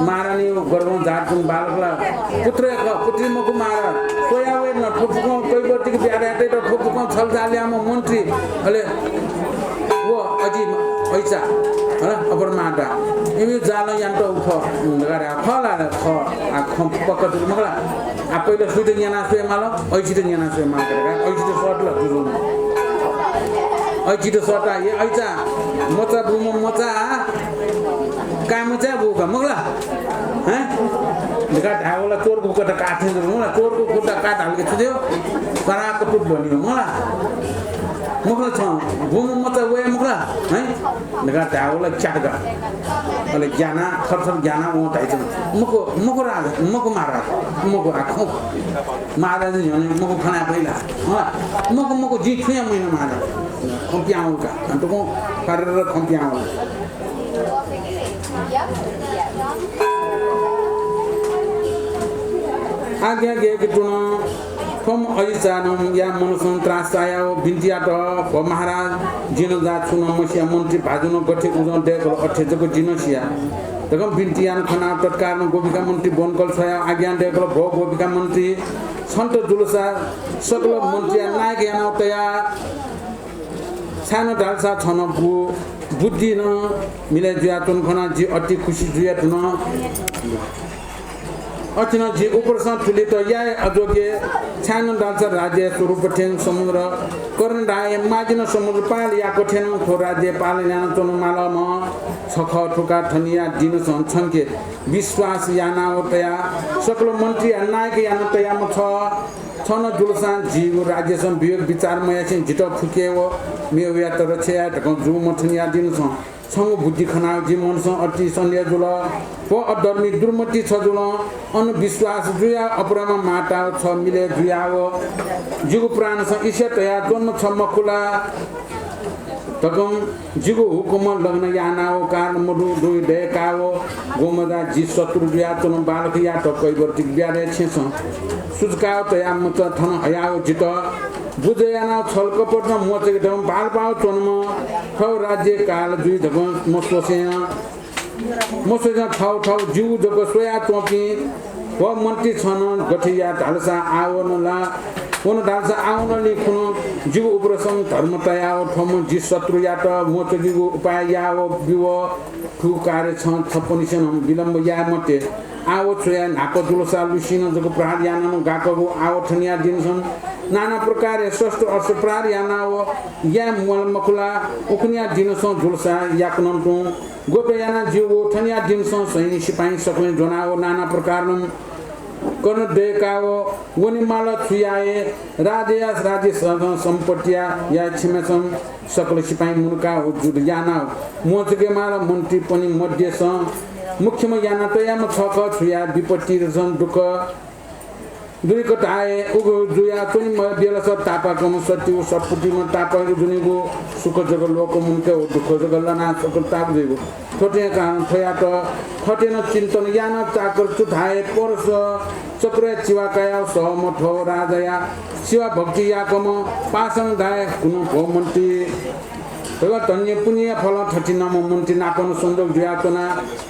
महारानीया गर्भं जात जूम्ह बालक ला पुत्र हे खः, पुत्री मखु महाराज। स्वयाः वये धुन। थ्व फुक्कं कैवर्तिक ब्याधया तयातल, थ्व फुक्कं छलजाल याःम्ह मन्त्री। अले व अजि अइचा, हला, अपर माता, इमि जालं यानातःगु खः धकाः धायेवं खः ला? खः। आः खँ पक्का जुल मखु ला? आः पहिला सुइत न्यना स्वयेमाल, अइचित न्यना स्वयेमाल धकाः। अइचित सःतल जुजुं। अइचित सःता, हे अइचा, मचा बूम्ह मचा, काय् मचा बू का मखु ला? हँ? धकाः धायेवं ला चोरगु खुट्टा काः थें जुल मखु ला? चोरगु खुट्टा काः धाल कि छु जुइ? कराक तुत बनी मखु ला? मखु ला, छं बूम्ह मचा वये मखु ला? हँ? धकाः धायेवं ला च्यात का। अले ग्यानाः थरथर ग्यानाः वं धाइच्वन। मखु, मखु राजा, मखु महाराज, मखु आखु। महाराज न्ह्यःने मखु खनाः फइ ला? हँ, मखु, मखु, जिं छुं याये मखु महाराज। खँ पिहां वल का। अन तकं फर्र खँ पिहां वल। आज्ञा दयेकल जुल। थ्वम्ह अजिचानं या मनसं त्रास चायाः व बिन्ति यात, भो महाराज, जिं नं जात छुं नं मसिया, मन्त्री भाजुनं गथे उजं दयेकल अथे जक जिं नं सिया। धकं बिन्ति याना खनाः तत्कालं गोभिखा मन्त्री बोनकल स्वयाः आज्ञा दयेकल, भो गोभिखा मन्त्री, छन्त जुलसा सकल मन्त्रीया नायक यानाः तया। छाय् नं धालसा छं नं बु-, बुद्धि नं मिलय् जुयाच्वन खनाः जि अति खुसी जुया धुन। अथे नं जि उपरसं थुलित याये अजोग्य, छाय् नं धालसा राज्य स्वरूप थें समुद्र कर्णधारया माजिनं समुद्र पाल याःगु थें नं थ्व राज्य पालन यानाच्वने मालम्ह छ खः धकाः थनिया दिनसं छंके विश्वास यानाः तया सकल मन्त्रीया नायक यानाः तयाम्ह छ। छं नं जुलसां जिगु राज्यसं विवेक विचार मयासें जितः फुके व मेवयात रक्षा याये धकं जूम्ह थनिया दिनसं छंगु बुद्धि खनाः जि मनसं अति सन्देह जुल। व अधर्मी दुर्मति छ जुलं अन विश्वास जुयाः अपराम्ह माता छ मिलय् जुयाः व जिगु प्राणसं ईर्ष्या तयाच्वंम्ह छ मखु ला धकं जिगु हुकुमं लग्न यानाः व कारण मदु दुई दय्काः व गोमजा जि शत्रु जुयाच्वंम्ह बालकयात कैवर्तिक ब्याधया छेँसं सुचुकाः तयाः मचा थन हयाः व जितः बुझे यानाव छल कपटं मोचके धकं भालपाव च्वनम्ह, थव राज्य काल जुइ धकं मस्वसें, मस्वसें थव थव जिगु जक स्वयाच्वंपिं व मन्त्री छं नं गथे याये धालसा आवन ला, वन धालसा आवनलि खुन्हु जिगु उपरसं धर्म तयाव थ्वम्ह जि शत्रुयात मोचकेगु उपाय याव बिव। थुगु कार्य छं छपनिसेनं विलम्ब याये मते। आव छ्वया न्हापा जुलसा लुसिनं जक प्रहार यानानं गाकगु आव थनिया दिनसं नाना प्रकारया शस्त्र अस्त्र प्रहार यानाव याये मल मखुला। उखुनिया दिनसं जुलसा याकनं तुं गोप याना जिव थनिया दिनसं सैन्य सिपाही सकलें ज्वनाव नाना प्रकारनं कन दयकाव वनेमाल। छु याये? राजया राज्य स-, सम्पत्तिया या छिमेसं सकल सिपाही मुनकाव जुद्ध यानाव मोचके माल। मन्त्रीपनि मध्येसं मुख्यम्ह याना तयाम्ह छख छुया विपत्तिसं दुःख दुरिक धाये उगु जुया च्वनिम्ह बेलस तापाकम्ह सत्य व सत्पुतिम्ह तापाक जुनिगु सुख जक लोक मुनके व दुःख जक लना सकल ताप जुइगु। थ्वतें कारण थ्वयात थथे नं चिन्तन याना चाकर चु धाये परस चक्रया चिवा कायाव सहमत हो राजाया सेवा भक्ति याकम्ह पासन धाये कुनु भो मन्त्री। धन्य पुण्य फल थथिनम्ह मन्त्री नापन संजोग जुयाच्वना।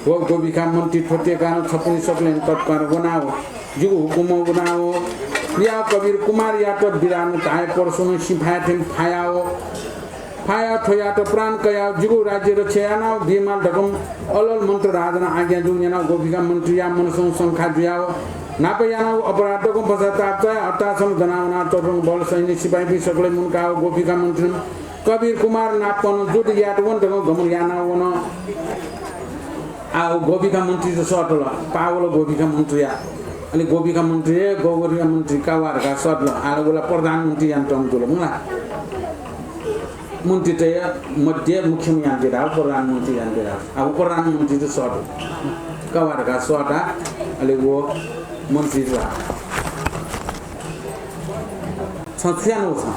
व गोभिखा मन्त्री थ्वते कारण छपनि सकलें तत्पर वनाव जिगु हुकुम वनाव या कबीर कुमारयात बिरान धाये परसुन सिफाय् थें फायाव फाया थ्वयात प्राण कयाव जिगु राज्य रक्षा यानाव बीमाल धकं अलोल मन्त्र राजानं आज्ञा जू न्यनाव गोभिखा मन्त्रीया मनसं शंका जुयाव न्हापा यानाव अपराध धकं पश्चाताप चायाव हतासं दनावना तरुण बल सैन्य सिपाहीपिं सकलें मुनकाव गोभिखा मन्त्रीनं कबीर कुमार नापन जुद्ध यात वन धकं गमन यानाव वन। आ, व गोभिखा मन्त्री त सःतल, पावल गोभिखा मन्त्रीया। अले गोभिखा मन्त्री, हे गो-, गोभिखा मन्त्री का वा धकाः सःतल। आ, व ला प्रधानमन्त्री यानातःगु जुल, मला। मन्त्रीतय् मध्ये मुख्यम्ह यानादिल, प्रधानमन्त्री यानादिल। आ, व प्रधानमन्त्री त सःतल, का वा धकाः सःता। अले व मन्त्री त छं छु यानागु छं?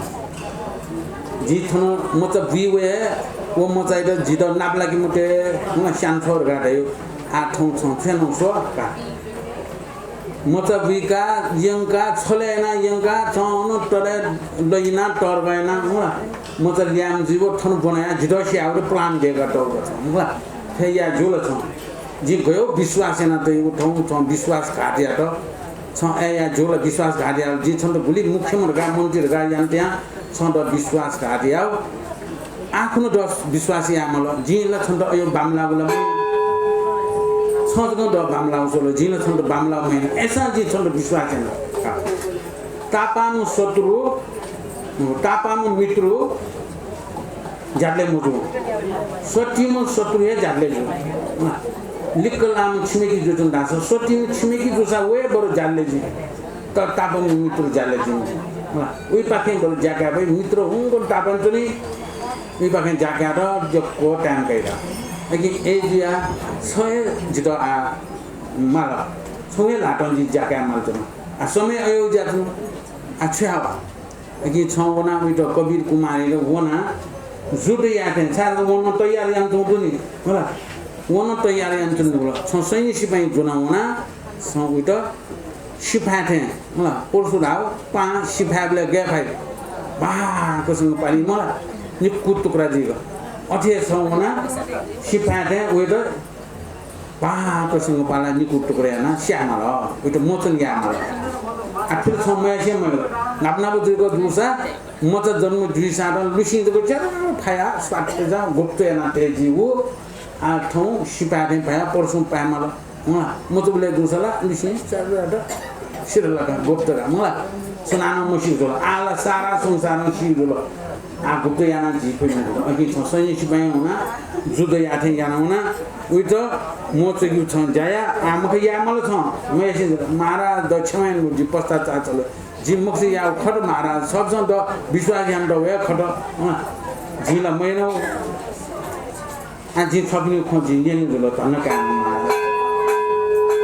जि थन मचा बुइ वये, व मचायात जितः नापलाके मते, नं स्यान छ्वः धकाः धयागु। आ थौं छं छु यानागु स्व का। मचा बुइका, यंका, छलय् याना यंका, छं अन तले लहिना तर्क याना, मला। मचा ल्याय्म्ह जुइव थन ब्वनाया जितः स्यायेगु plan दय्का तःगु छं, मला। थथे याये ज्यू ला छं? जिं गय् विश्वास याना तयागु थौं छं विश्वासघात यात। छं अय् याये ज्यू ला विश्वासघात याः। जिं छन्त गुलि मुख्यम्ह धकाः, मन्त्री धकाः यानातयां छं द विश्वासघात याः। आः खुन्हु द विश्वास याये माल। जिं ला छन्त अय् बांमलाःगु ला मयाना। छं जक द बांमलाःगु स्वल, जिं ला छन्त बांमलाःगु मयाना। अय्सां जिं छन्त विश्वास याना। तापाःम्ह शत्रु, तापाःम्ह मित्र ज्यादले मजू। सत्तिम्ह शत्रु हे ज्यादले जू। लिक्क लाःम्ह छिमेकी जुयाच्वन धाःसा सत्तिम्ह छिमेकी जूसा व हे बरु ज्यादले जुइ। तर तापाःम्ह मित्र ज्यादले जुइ। उइपाखें बरु ज्याकाः वइ, मित्र हुंकन तापान च्वनी। उइपाखें ज्याकाः त जक्क time कइ ला। अकिं अय् जुया छ हे जितः आ माल। छुं हे ल्हातं जिं ज्याकाः माल च्वना। आ समय अय् जुयाच्वन। आ छु याये? अकिं छं वना उइत कबीर कुमारयात वना जुद्ध याये थें, छाय् व नं तयार यानाच्वंगु दु नि, होला। व नं तयार यानाच्वंगु दु, होला। छं सैन्य सिपाइँ ज्वना वना, छं उइत सिफाय् थें, होला, परशुराव पां सिफाय्‌बलय् गय् फाइ, बाकसंग पालि, मला, निक्कु टुक्रा जुइगु। अथे हे छं वना सिफाय् थें उइत बाकसंग पाला निकु टुक्रा यानाः स्याये माल, उइत मोचन याये माल। आ, फेरि छं मयासें मयाल। नाप नाप जुइक जूसा, मचा जन्म जुइसां नं लुसिं जक च्यार फायाः स्वात्त जा गुप्त यानाः तये जिउ। आ, थौं सिपाय् थें फायाः परशुं पाये माल। अँ, मचाबलय् जूसा ला लुसिं च्यार सिधल का, गुप्त का, मला। सुनानं मस्यू जुल। आः ला सारा संसारं स्यू जुल। आः गुप्त यानाः जुइ फइ मखुत। अकिं छं सैन्य सिपाइँ हुनाः जुद्ध याये थें याना वना। उइत मोचकेगु छं ज्या या, आः मखु याये माल छं। मयासें महाराज, द क्षमा यानादिसँ, जि पश्चाताप चाल। जिं मखुसे याःगु खः महाराज, छपिसं द विश्वास यानातःगु हे खः। अँ, जिं ला मयानागु। आ, जिं छपिनिगु खँ जिं न्यने जुल, धन्दा काय् महाराज।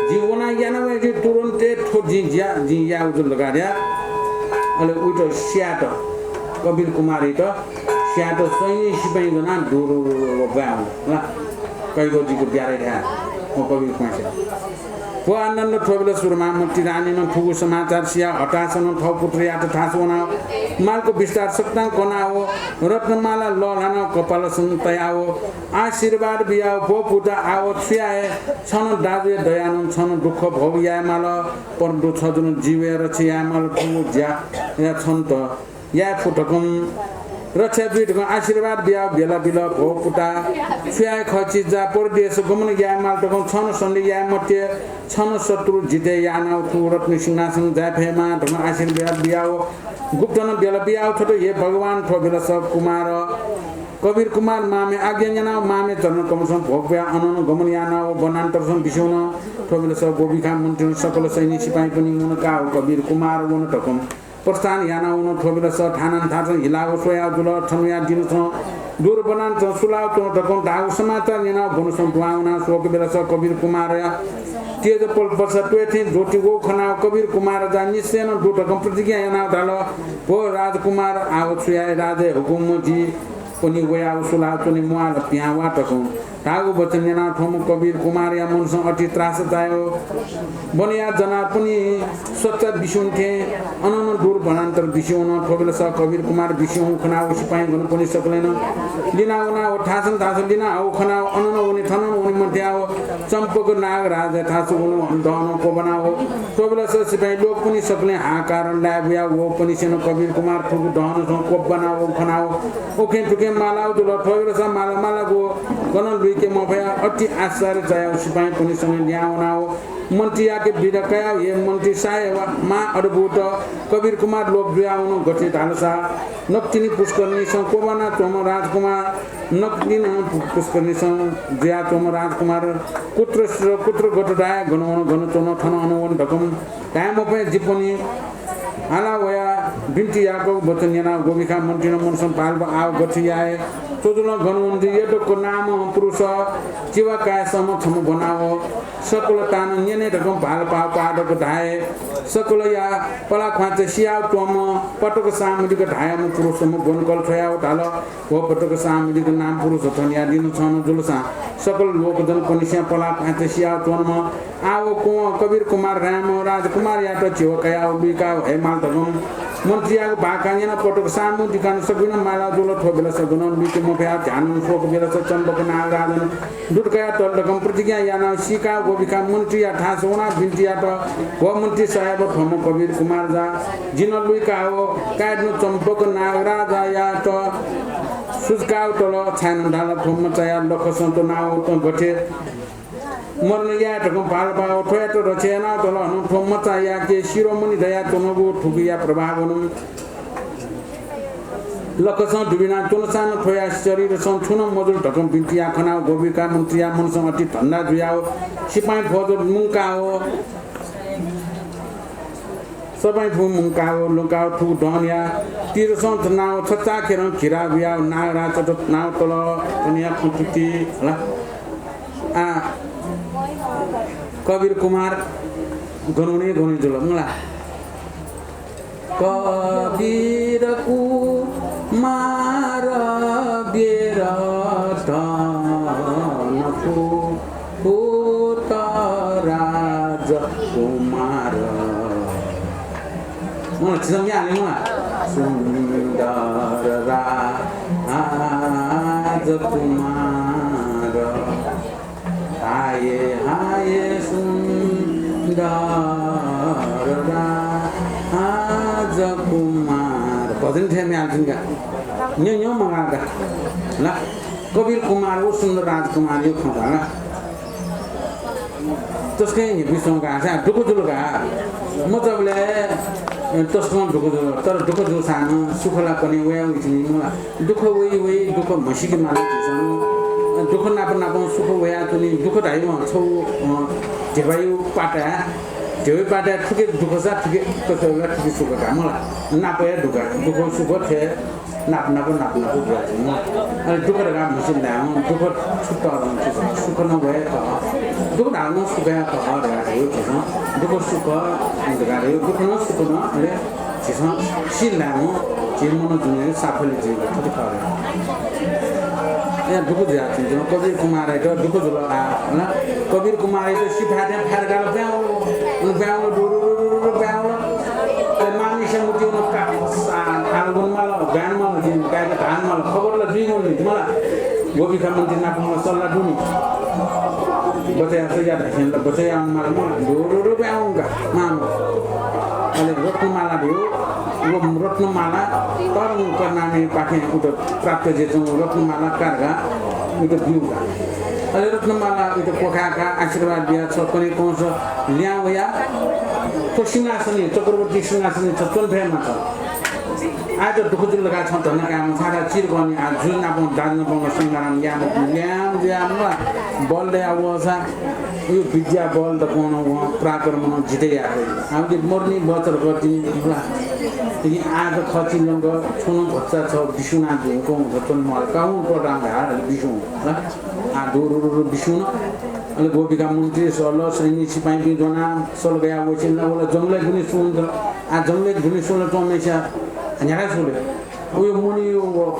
जिं वनाः याना वये, जिं तुरुन्त हे थ्व जिं ज्या, जिं यायेगु जुल धकाः धया। अले उइत स्यायेत, कबीर कुमारयात स्यायेत सैन्य सिपाइँ ज्वनाः दुरुरुरु ब्वाँय् वल, ला। कइगो जिगु ब्यारे धाये, व कबीर कुमारयात। व आनन्द थ्वबेलस सुरमामति रानीनं थुगु समाचार सियाव हतासनं थव पुत्रयात थासं वनाव मालको विस्तार सकतां कनाव रत्नमाला लःल्हानाव कपालसं तयाव आशीर्वाद बियाव, भो पुता, आव छुया हे छन दाजुया दयानं छन दुःख भोग यायेमाल, परन्तु छ जुन जीवया रक्षा यायेमाल। थुगु ज्याया छन्त याये फु धकं, रक्षा जुइ धकं आशीर्वाद बियाव ब्यला बिल। भो पुता, छुया हे खः चिज जा, परदेश गमन यायेमाल धकं छन सन्देह याये मते, छन शत्रु जिते यानाव थुगु रत्न सिंहासन जाये फयेमा धकं आशीर्वाद बियाव गुप्तनं ब्यला बियाव थ्वत, हे भगवान, थ्वबेलस कुमार कबीर कुमार मामे आज्ञा न्यनाव मामे चरण कमलसं भोग ब्या अनन गमन यानाव वनान्तरसं बिस्युं वन। थ्वबेलस गोभिखा मन्त्रीनं सकल सैनिक सिपाहीपनि मुनकाव कबीर कुमार वन धकं प्रस्थान यानाव वन। थ्वबेलस थानान थासं हिलाव स्वयाव जुल। थनुया दिनसं दूर वनान्तरसं सुलाव च्वन धकं धाःगु समाचार न्यनाव वनसं दुहां वनाव स्वकबेलस कबीर कुमारया तेज पल्पलस त्वय्थें ज्योति वउ खनाव कबीर कुमार जा निश्चयनं दु धकं प्रतिज्ञा यानाव धाल, भो राजकुमार, आव छुया हे राजाया हुकुम जि पनि वयाव सुलाव च्वने म्वाल, पिहां वा धकं धाःगु वचन न्यनाव थ्वम्ह कबीर कुमारया मनसं अति त्रास चायाव वनया जनावरपनि सच्चा बिस्युं थें अनन दूर वनान्तर बिस्युं वन। थ्वबेलस कबीर कुमार बिस्युं खनाव सिपाहीगणपनि सकलेनं लिना वनाव थासं थासं लिना हउ खनाव अनन वने थनन वने मध्याव चम्पक नागराजया थासं वन दहनं क्वब्वानाव। थ्वबेलस सिपाही लोकपनि सकलें हाहाकार लाये बुयाव वःपनिसेनं कबीर कुमार थुगु दहनसं क्वब्वानाव खनाव उखें थुखें मालाव जुल। थ्वबेलस माला मालागु गनं लुइके मफयाव अति आश्चर्य चायाव सिपाहीपनिसं लिहां वनाव मन्त्रीयाके बिदा कयाव, हे मन्त्री साहेब, महा अद्भुत, कबीर कुमार लोप जुयावन। गथे धालसा नकतिनि पुष्करिणीसं क्वब्वाना च्वंम्ह राजकुमार, नकतिनि पुष्करिणीसं जुयाच्वंम्ह राजकुमार कुत्र कुत्र गत धाये, गन वन, गन च्वन, थन अन वन धकं धाये मफया। जिपनि हाला वयाव बिन्ति याकःगु वचन न्यनाव गोभिखा मन्त्रीनं मनसं भालपा आव गथे याये। थ्व जुलं गन वन जुइ। यदक्व नामं पुरुष चिवा काय् सःम्ह छम्ह ब्वनाव सकल तानं न्यने धकं भालपाव पादक धाये। सकलया पलाख्वाँचा सियाव च्वंम्ह पटक सामुद्रिक धाःम्ह पुरुष छम्ह ब्वंकल छ्वयाव धाल, व पटक सामुद्रिक नाम पुरुष थनया दिनसं नं जुलसां सकल लोकजनपनिसें पलाख्वाँचा सियाव च्वंम्ह आव कबीर कुमार धाःम्ह राजकुमारयात चिवा कयाव लुइकाव हयेमाल धकं मन्त्रीयागु बाखं न्यनाव पटक सामुद्रिकं सकबिनं मालाव जुल। थ्वबेलस गनं लुइके मफयाव ध्यानं स्वकबेलस चम्पक नागराजं दुत कयातल धकं प्रतिज्ञा यानाव सीकाव गोभिखा मन्त्रीया थासं वनाव बिन्ति यात, भो मन्त्री साहेब, थ्वम्ह कबीर कुमार जा जिं लुइकाव काय् दुम्ह चम्पक नागराजयात सुजुकाव तल। छाय् नं धाल, थ्व मचाया लखसं च्वनाव तं गथे मरण याये धकं भालपाव थ्वयात रक्षा यानाव तल। हनं थ्व मचायाके शिरोमणि दयाच्वनागु थुकिया प्रभावनं लखसं दुबिना च्वनसां नं थ्वया शरीरसं छुं नं मजुल धकं बिन्ति याः खनाव गोभिखा मन्त्रीया मनसं अति धन्दा जुयाव सिपाइँ फौज मुंकाव सबै फुं मुंकाव लुकाव थुगु दहनया तीरसं थनाव छचाखेरं घिरा बुयाव नागराजयात नाव तल। थनया खँ तुति हला। आ, कबीर कुमार गन वने गन वने जुल मला। कबीर कुमार बेर धन फु पूत राजकुमार। अँ, झीसं म्ये हाले मला। सुन्दर राजकुमार, हाय हाय सुन्दर राजकुमार। भजन थें म्ये हाले का। न्यँ न्यँ मगाः का। ला। कबीर कुमार व सुन्दर राजकुमारया खँ का। तसकं न्ह्यइपुसे च्वंगु का, दुःख जुल का। मचाबलय् तसकं दुःख जुल, तर दुःख जूसां नं सुख ला कने वयावइतिनि मला। दुःख वइ वइ, दुःख म्हसीके माल झीसं। दुःख नाप नापं सुख वयाच्वनी। दुःख धाइम्ह छगू, अँ, ध्यबाया पाताय्, ध्यबाया पाताय् थुके दुःख सा थुके, थुके सुख का मला। नाप हे दुःख, दुःख सुख थें नाप नाप नाप नाप जुयाच्वनी। अले दुःख धकाः म्हसीके धायेवं दुःख छु तःधं, सुख नं वया तः। दुःख धाःगु नं सुखया तः धकाः धायेवं झीसं दुःख सुख धकाः धायेवं दुःख नं सुख नं अले झीसं सिल धायेवं झी मन जुने साफल्य जुइ धकाः थथे खः। या दुःख जुयाच्वंच्वन। कबीर कुमारयात दुःख जुल। आ, हला, कबीर कुमारयात सिफाय्‌थें फाय्‌काल ब्याउँल। अन ब्याउँल, डुडुडुडुडु ब्याउँल। अले मांनिसें मुति वन का, आ, आलु वन माल, ब्यान माल, जिं काय्‌क धान माल, खबर ला जुइगु नि मला। गोपीखा मन्त्री नाप मला सल्लाह दुनि। बचय् यासँ या धाइसें ला बचय् याउन माल मला, डुडुडु ब्याउँल का, मां। अले रत्नमाला धयो, व रत्नमाला तरंग करुणामयपाखें उत प्राप्त जुयाच्वंगु रत्नमाला काय्‌का उइत ब्यूका। अले रत्नमाला उइत क्वखाय्‌का आशीर्वाद बिया, छ कन्हय् कंस ल्याहां वया थ्व सिंहासनय्, चक्रवर्ती सिंहासनय् छ च्वने फयेमाः छ। आः त दुःख जुल धकाः छं धन्दा कायेमाः, छाय्‌धाःसा चिरकर्णी आः जु नाप दाजु नाप संग्राम याये मफु, ल्याहां जुयाः मला बल दया वःसा व विद्या बल दक्वं नं वं पराक्रम नं जिते याये फइ। आः उकी मरुनि बचर कर्तिनि मला। लेकिन आः त खः चिल्लंक छुं नं भचा छ बिस्युं वना धुंकूगु च्वने म्वाल, काहुं प्रोग्राम धाः बिस्युं ला। आः डुडुडुडु बिस्युं नं। अले गोपीखा मन्त्री सल, सैन्य सिपाइँपिं ज्वनाः सल गया वसें ला वल जंगलय् दुने सुं नं। आः जंगलय् दुने सुं ला च्वंम्हस्या न्ह्याका सुले। उयो मुनि व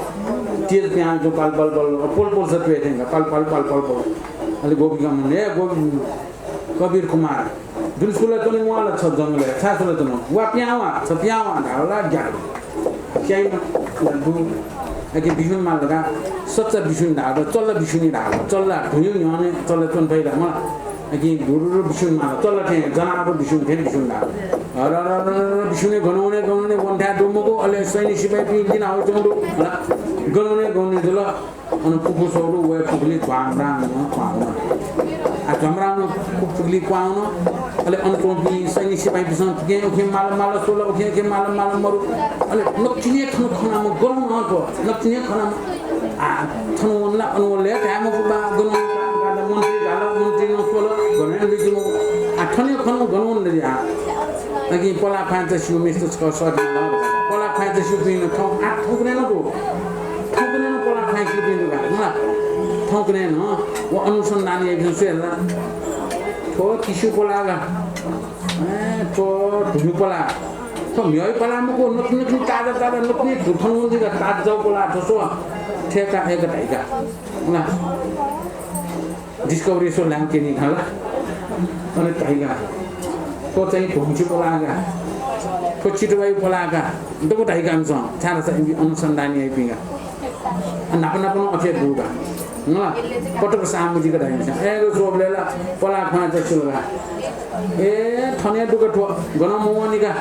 तेज पिहां जो पल पल पल, पल पल स त्वये थें का, पल पल पल पल पल। अले गोपीखा मन्त्री, ए गोपी, कबीर कुमार, दुने सुले च्वने म्वाल छ जंगलय्, छाय् सुले च्वन? वा पिहां वा, छ पिहां वा धाःबलय् ग्यात। स्याइन ला दु, अकिं बिस्युं माल धकाः सच्चा बिस्युं धाःबलय् चल्ला बिस्युं धाःबलय् चल्ला धुंया न्ह्यःने चल्ला च्वने फइ ला मला। अकिं डुडुडु बिस्युं माल, चल्ला थें, जनावर बिस्युं थें बिस्युं धाःबलय्। अरररर, बिस्युं गन वने, गन वने, वने थाय् दु मखु, अले सैन्य सिपाइँपिं लिना वइच्वंगु दु। हला, गन वने, गन वने जुल। अन पुखू स्वःगु दु, वया पुखुलिइ ध्वाम्रां नं क्वहां वन। आः ध्वाम्रां नं पु-, पुखुलिइ क्वहां वन। अले अन च्वंपिं सैन्य सिपाइँपिन्सं थुखें उखें माल माल स्वल, उखें उखें माल माल मरु। अले नकतिनि थन खनाम्ह गन नं थ्व, नकतिनि खनाम्ह। आः थन वन ला, अन वन ला धाये मफु बा, गन वन का, मन्त्री धाल, मन्त्री नं स्वल, गन हे लुइके मफु। आः थन खन गन वन ला आः। अकिं पलाः ख्वाँय् च्वंम्हस्यात छकः सःते नं, पलाः ख्वाँय् च्वंपिं नं थौं, आः थौंकन्हय् नं दु। थौंकन्हय् नं पलाः ख्वाँय् च्वंपिं दु का, मला। थौंकन्हय् नं व अनुसन्धान याइपिन्सं स्वये ला। थ्व किस्यू पलाः का। ए, थ्व धुंगु पलाः। थ्व म्हिगः पलाः मखु, नकतिनि ताजा ताजा, नकतिनि धुं थन वंगु जुइ का, ताजा पलाः थ्व स्व। थें का, अय्‌क धाइ का। मला। Discovery Show ल्हायेत्यनी खला। अले धाइ का, थ्व चाहिँ धुंगु पलाः का, थ्व चितुवाया पलाः का, दक्व धाइ का इमिसं, छाय्‌धाःसा इमि अनुसन्धान याइपिं का। आ, न्हापा न्हापा नं अथे दु का। मला, पटक सां मुजीक धाइ इमिसं। अय्‌क स्वःबलय् ला पलाः ख्वाँय् च्वंसिल का। ए, थन हे दु का थ्व, गनं मवनी का।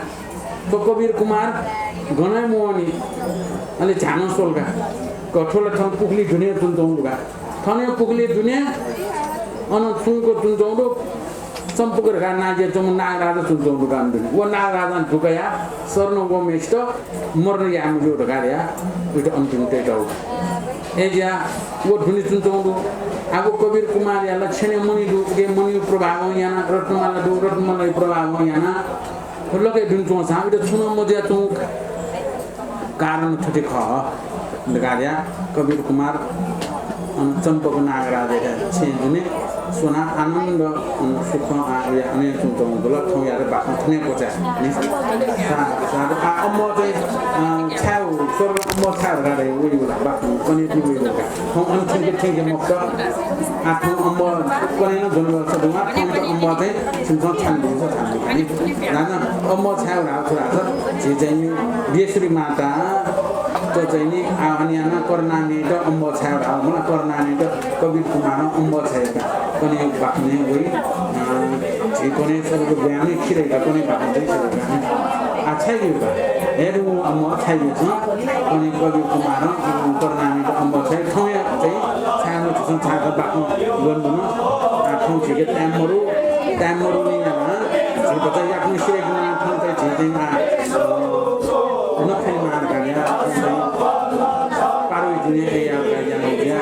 थ्व कबीर कुमार गनं हे मवनी। अले झ्यानं स्वल का। क-, थ्व ला थन पुखुलिइ दुने च्वनाच्वंगु दु का। थन हे पुखुलिइ दुने, अन सुंक च्वनाच्वंगु दु, चम्पक धकाः नां जुयाच्वंम्ह नागराजा च्वनाच्वंगु दु का अन दुने। व नागराजां दुकया शरण वःम्हय्‌सित मरण याये मज्यू धकाः धयाः उइत अन दुने तयातःगु का। अय्‌जुयाः व दुने च्वनाच्वंगु दु। आः व कबीर कुमारया ला छ्यनय् मणि दु, उकी मणिया प्रभावं यानाः रत्नमाला दु, रत्नमालाया प्रभावं यानाः थ्व लखय् दुने च्वंसां उइत छुं नं मजुयाच्वंगु का। कारण थथे खः धकाः धयाः कबीर कुमार, अन, चम्पक नागराजया छेँय् दुने स्वनाः आनन्द, अन, सुखं आः वया अन हे च्वनाच्वंगु दु ला। थौंयात बाखं थन हे क्वचाये नि। साधु, साधु। आः अम्बः चाहिँ, अ, छाय् स्वर्ग अम्बः छाय् धकाः धयाः वइगु ला, बाखं कन्हय् पिं वइगु का। थौं अन थ्यंके थ्यंके मफुत। आः थौं अम्बः कन्हय् नं ज्वने व्यवस्था दु, आः थौंयात अम्बः चाहिँ छिमिसं छाने दिसँ, छाने दिसँ नि। धाःसा अम्बः छाय् धाःगु छु धाःसा, झी चाहिँ नि बिदेश्वरी माता, थ्व चाहिँ नि, आः अन यानाः करुणामययात अम्बः छाय् धाःगु, मला, करुणामययात कबीर कुमारं अम्बः छाय् का। कन्हय् बाखनय् वइ, अ, झी कन्हय् स्वर्ग ब्यां नि खिरय् का, कन्हय् बाखन चाहिँ खिरय् का नि। आः छाय् का। हे दु अम्बः छाय् का। कन्हय् कबीर कुमारं, अ, करुणामययात अम्बः छाय्, थौंया चाहिँ छाय् नं झीसं छाय् का बाखं ग्वने दु। आः थौं झीके time मरु, time मरुनि यानाः झी भचा याकनं सिधय्‌केमाः। थौं चाहिँ झी चाहिँ आः, अ, नखनेमाः धकाः या, पारुइ दुने या धकाः या,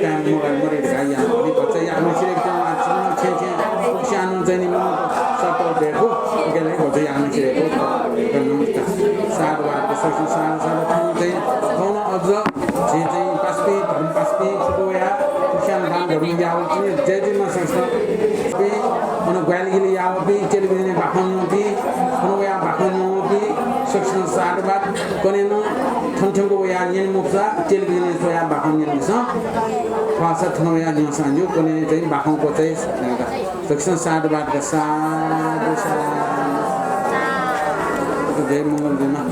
time मगाइ मरि धकाः या। अनि भचा याकनं सिधय्‌केमाः, छेँ छेँ, उक्स्यानं चाहिँ नि मनूत सत्तौ दयेकू, उकिया लागि भचा याकनं सिधय्‌कू। साधुवाद, साधु, साधु, साधु, थौं चाहिँ, थौं नं अझ झी चाहिँ पासापिं, धर्म पासापिं, फुक्क वयाः उक्स्यानं दान धर्म याःगु चाहिँ जय जय मां संस्था। अन ग्वाहालि गिलि याःपिं, television-य् बाखं न्यंपिं, थन वयाः बाखं न्यंपिं सकसितं साधुवाद। कन्हय् नं थन थ्यंक वयाः न्यने मफुसा टेलिभिजनय् स्वयाः बाखं न्यंकि सँ। थःसा थन वयाः न्यंसां ज्यू, कन्हय् चाहिँ बाखं क्वचाइ। सकसिनं साधुवाद का, साधु, साधु। जय मंगल जुइमा। अ,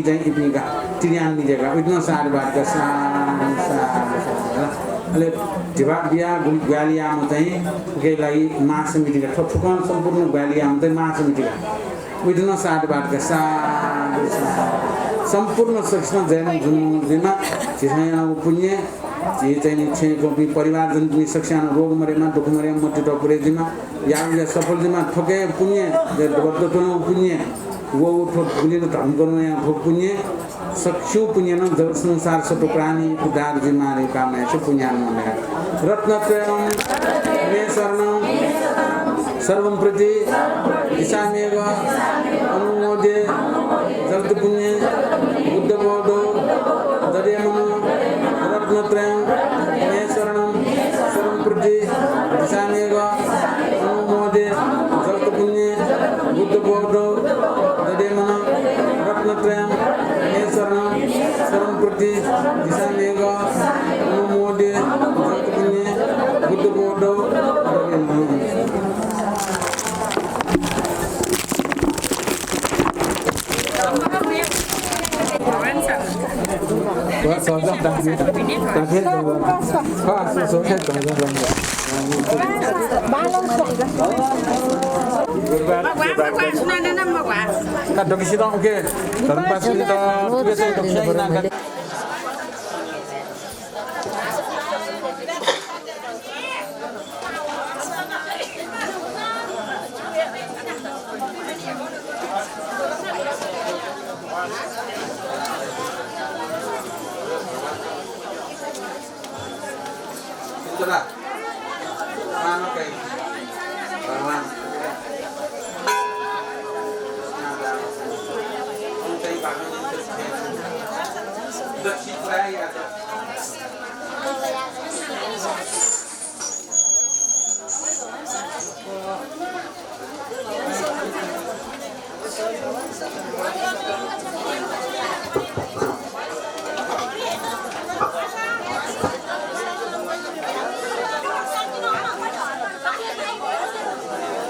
चाहिँ इपिनि का, तिरियान निजे का, उइत नं साधुवाद का, साधु, साधु, साधु। अले धिबा बिया गुलि ग्वाहालि याःम्ह चाहिँ उके लागि महासमिति का, थ्व थुकं सम्पूर्ण ग्वाहालि याःम्ह चाहिँ महासमिति का। उइत नं साधुवाद का, साधु, साधु। सम्पूर्ण सकसिनं जय मंगल जुइमा, झीसं यानागु पुण्य, झी चाहिँ नि छेँय् च्वंपिं परिवारजनपिं सकसियां रोग मरेमा, दुःख मरेमा, मतित पुरे जुइमा, याःगु ज्या सफल जुइमा, थुके पुण्य, जे बद्ध च्वनागु पुण्य, व उ थ्व गुलिं धर्म कर्म यानागु थ्व पुण्य, सकसिगु पुण्यं जगत संसार सत्त्व प्राणी उद्धार जुइमा धकाः कामना यासें पुण्यानुमोदन याये। रत्नत्रयं मे शरणं सर्वं प्रतिदिशाम्यघम्। अनुमोदे जगत्पुण्यं बुद्धबोधौ दधे मनः। रत्नत्रयं मे शरणं सर्वं प्रतिदिशाम्यघम्। अनुमोदे जगत्पुण्यं बुद्धबोधौ दधे मनः। रत्नत्रयं मे शरणं सर्वं प्रतिदिशाम्यघम्। अनुमोदे जगत्पुण्यं बुद्धबोधौ दधे मनः।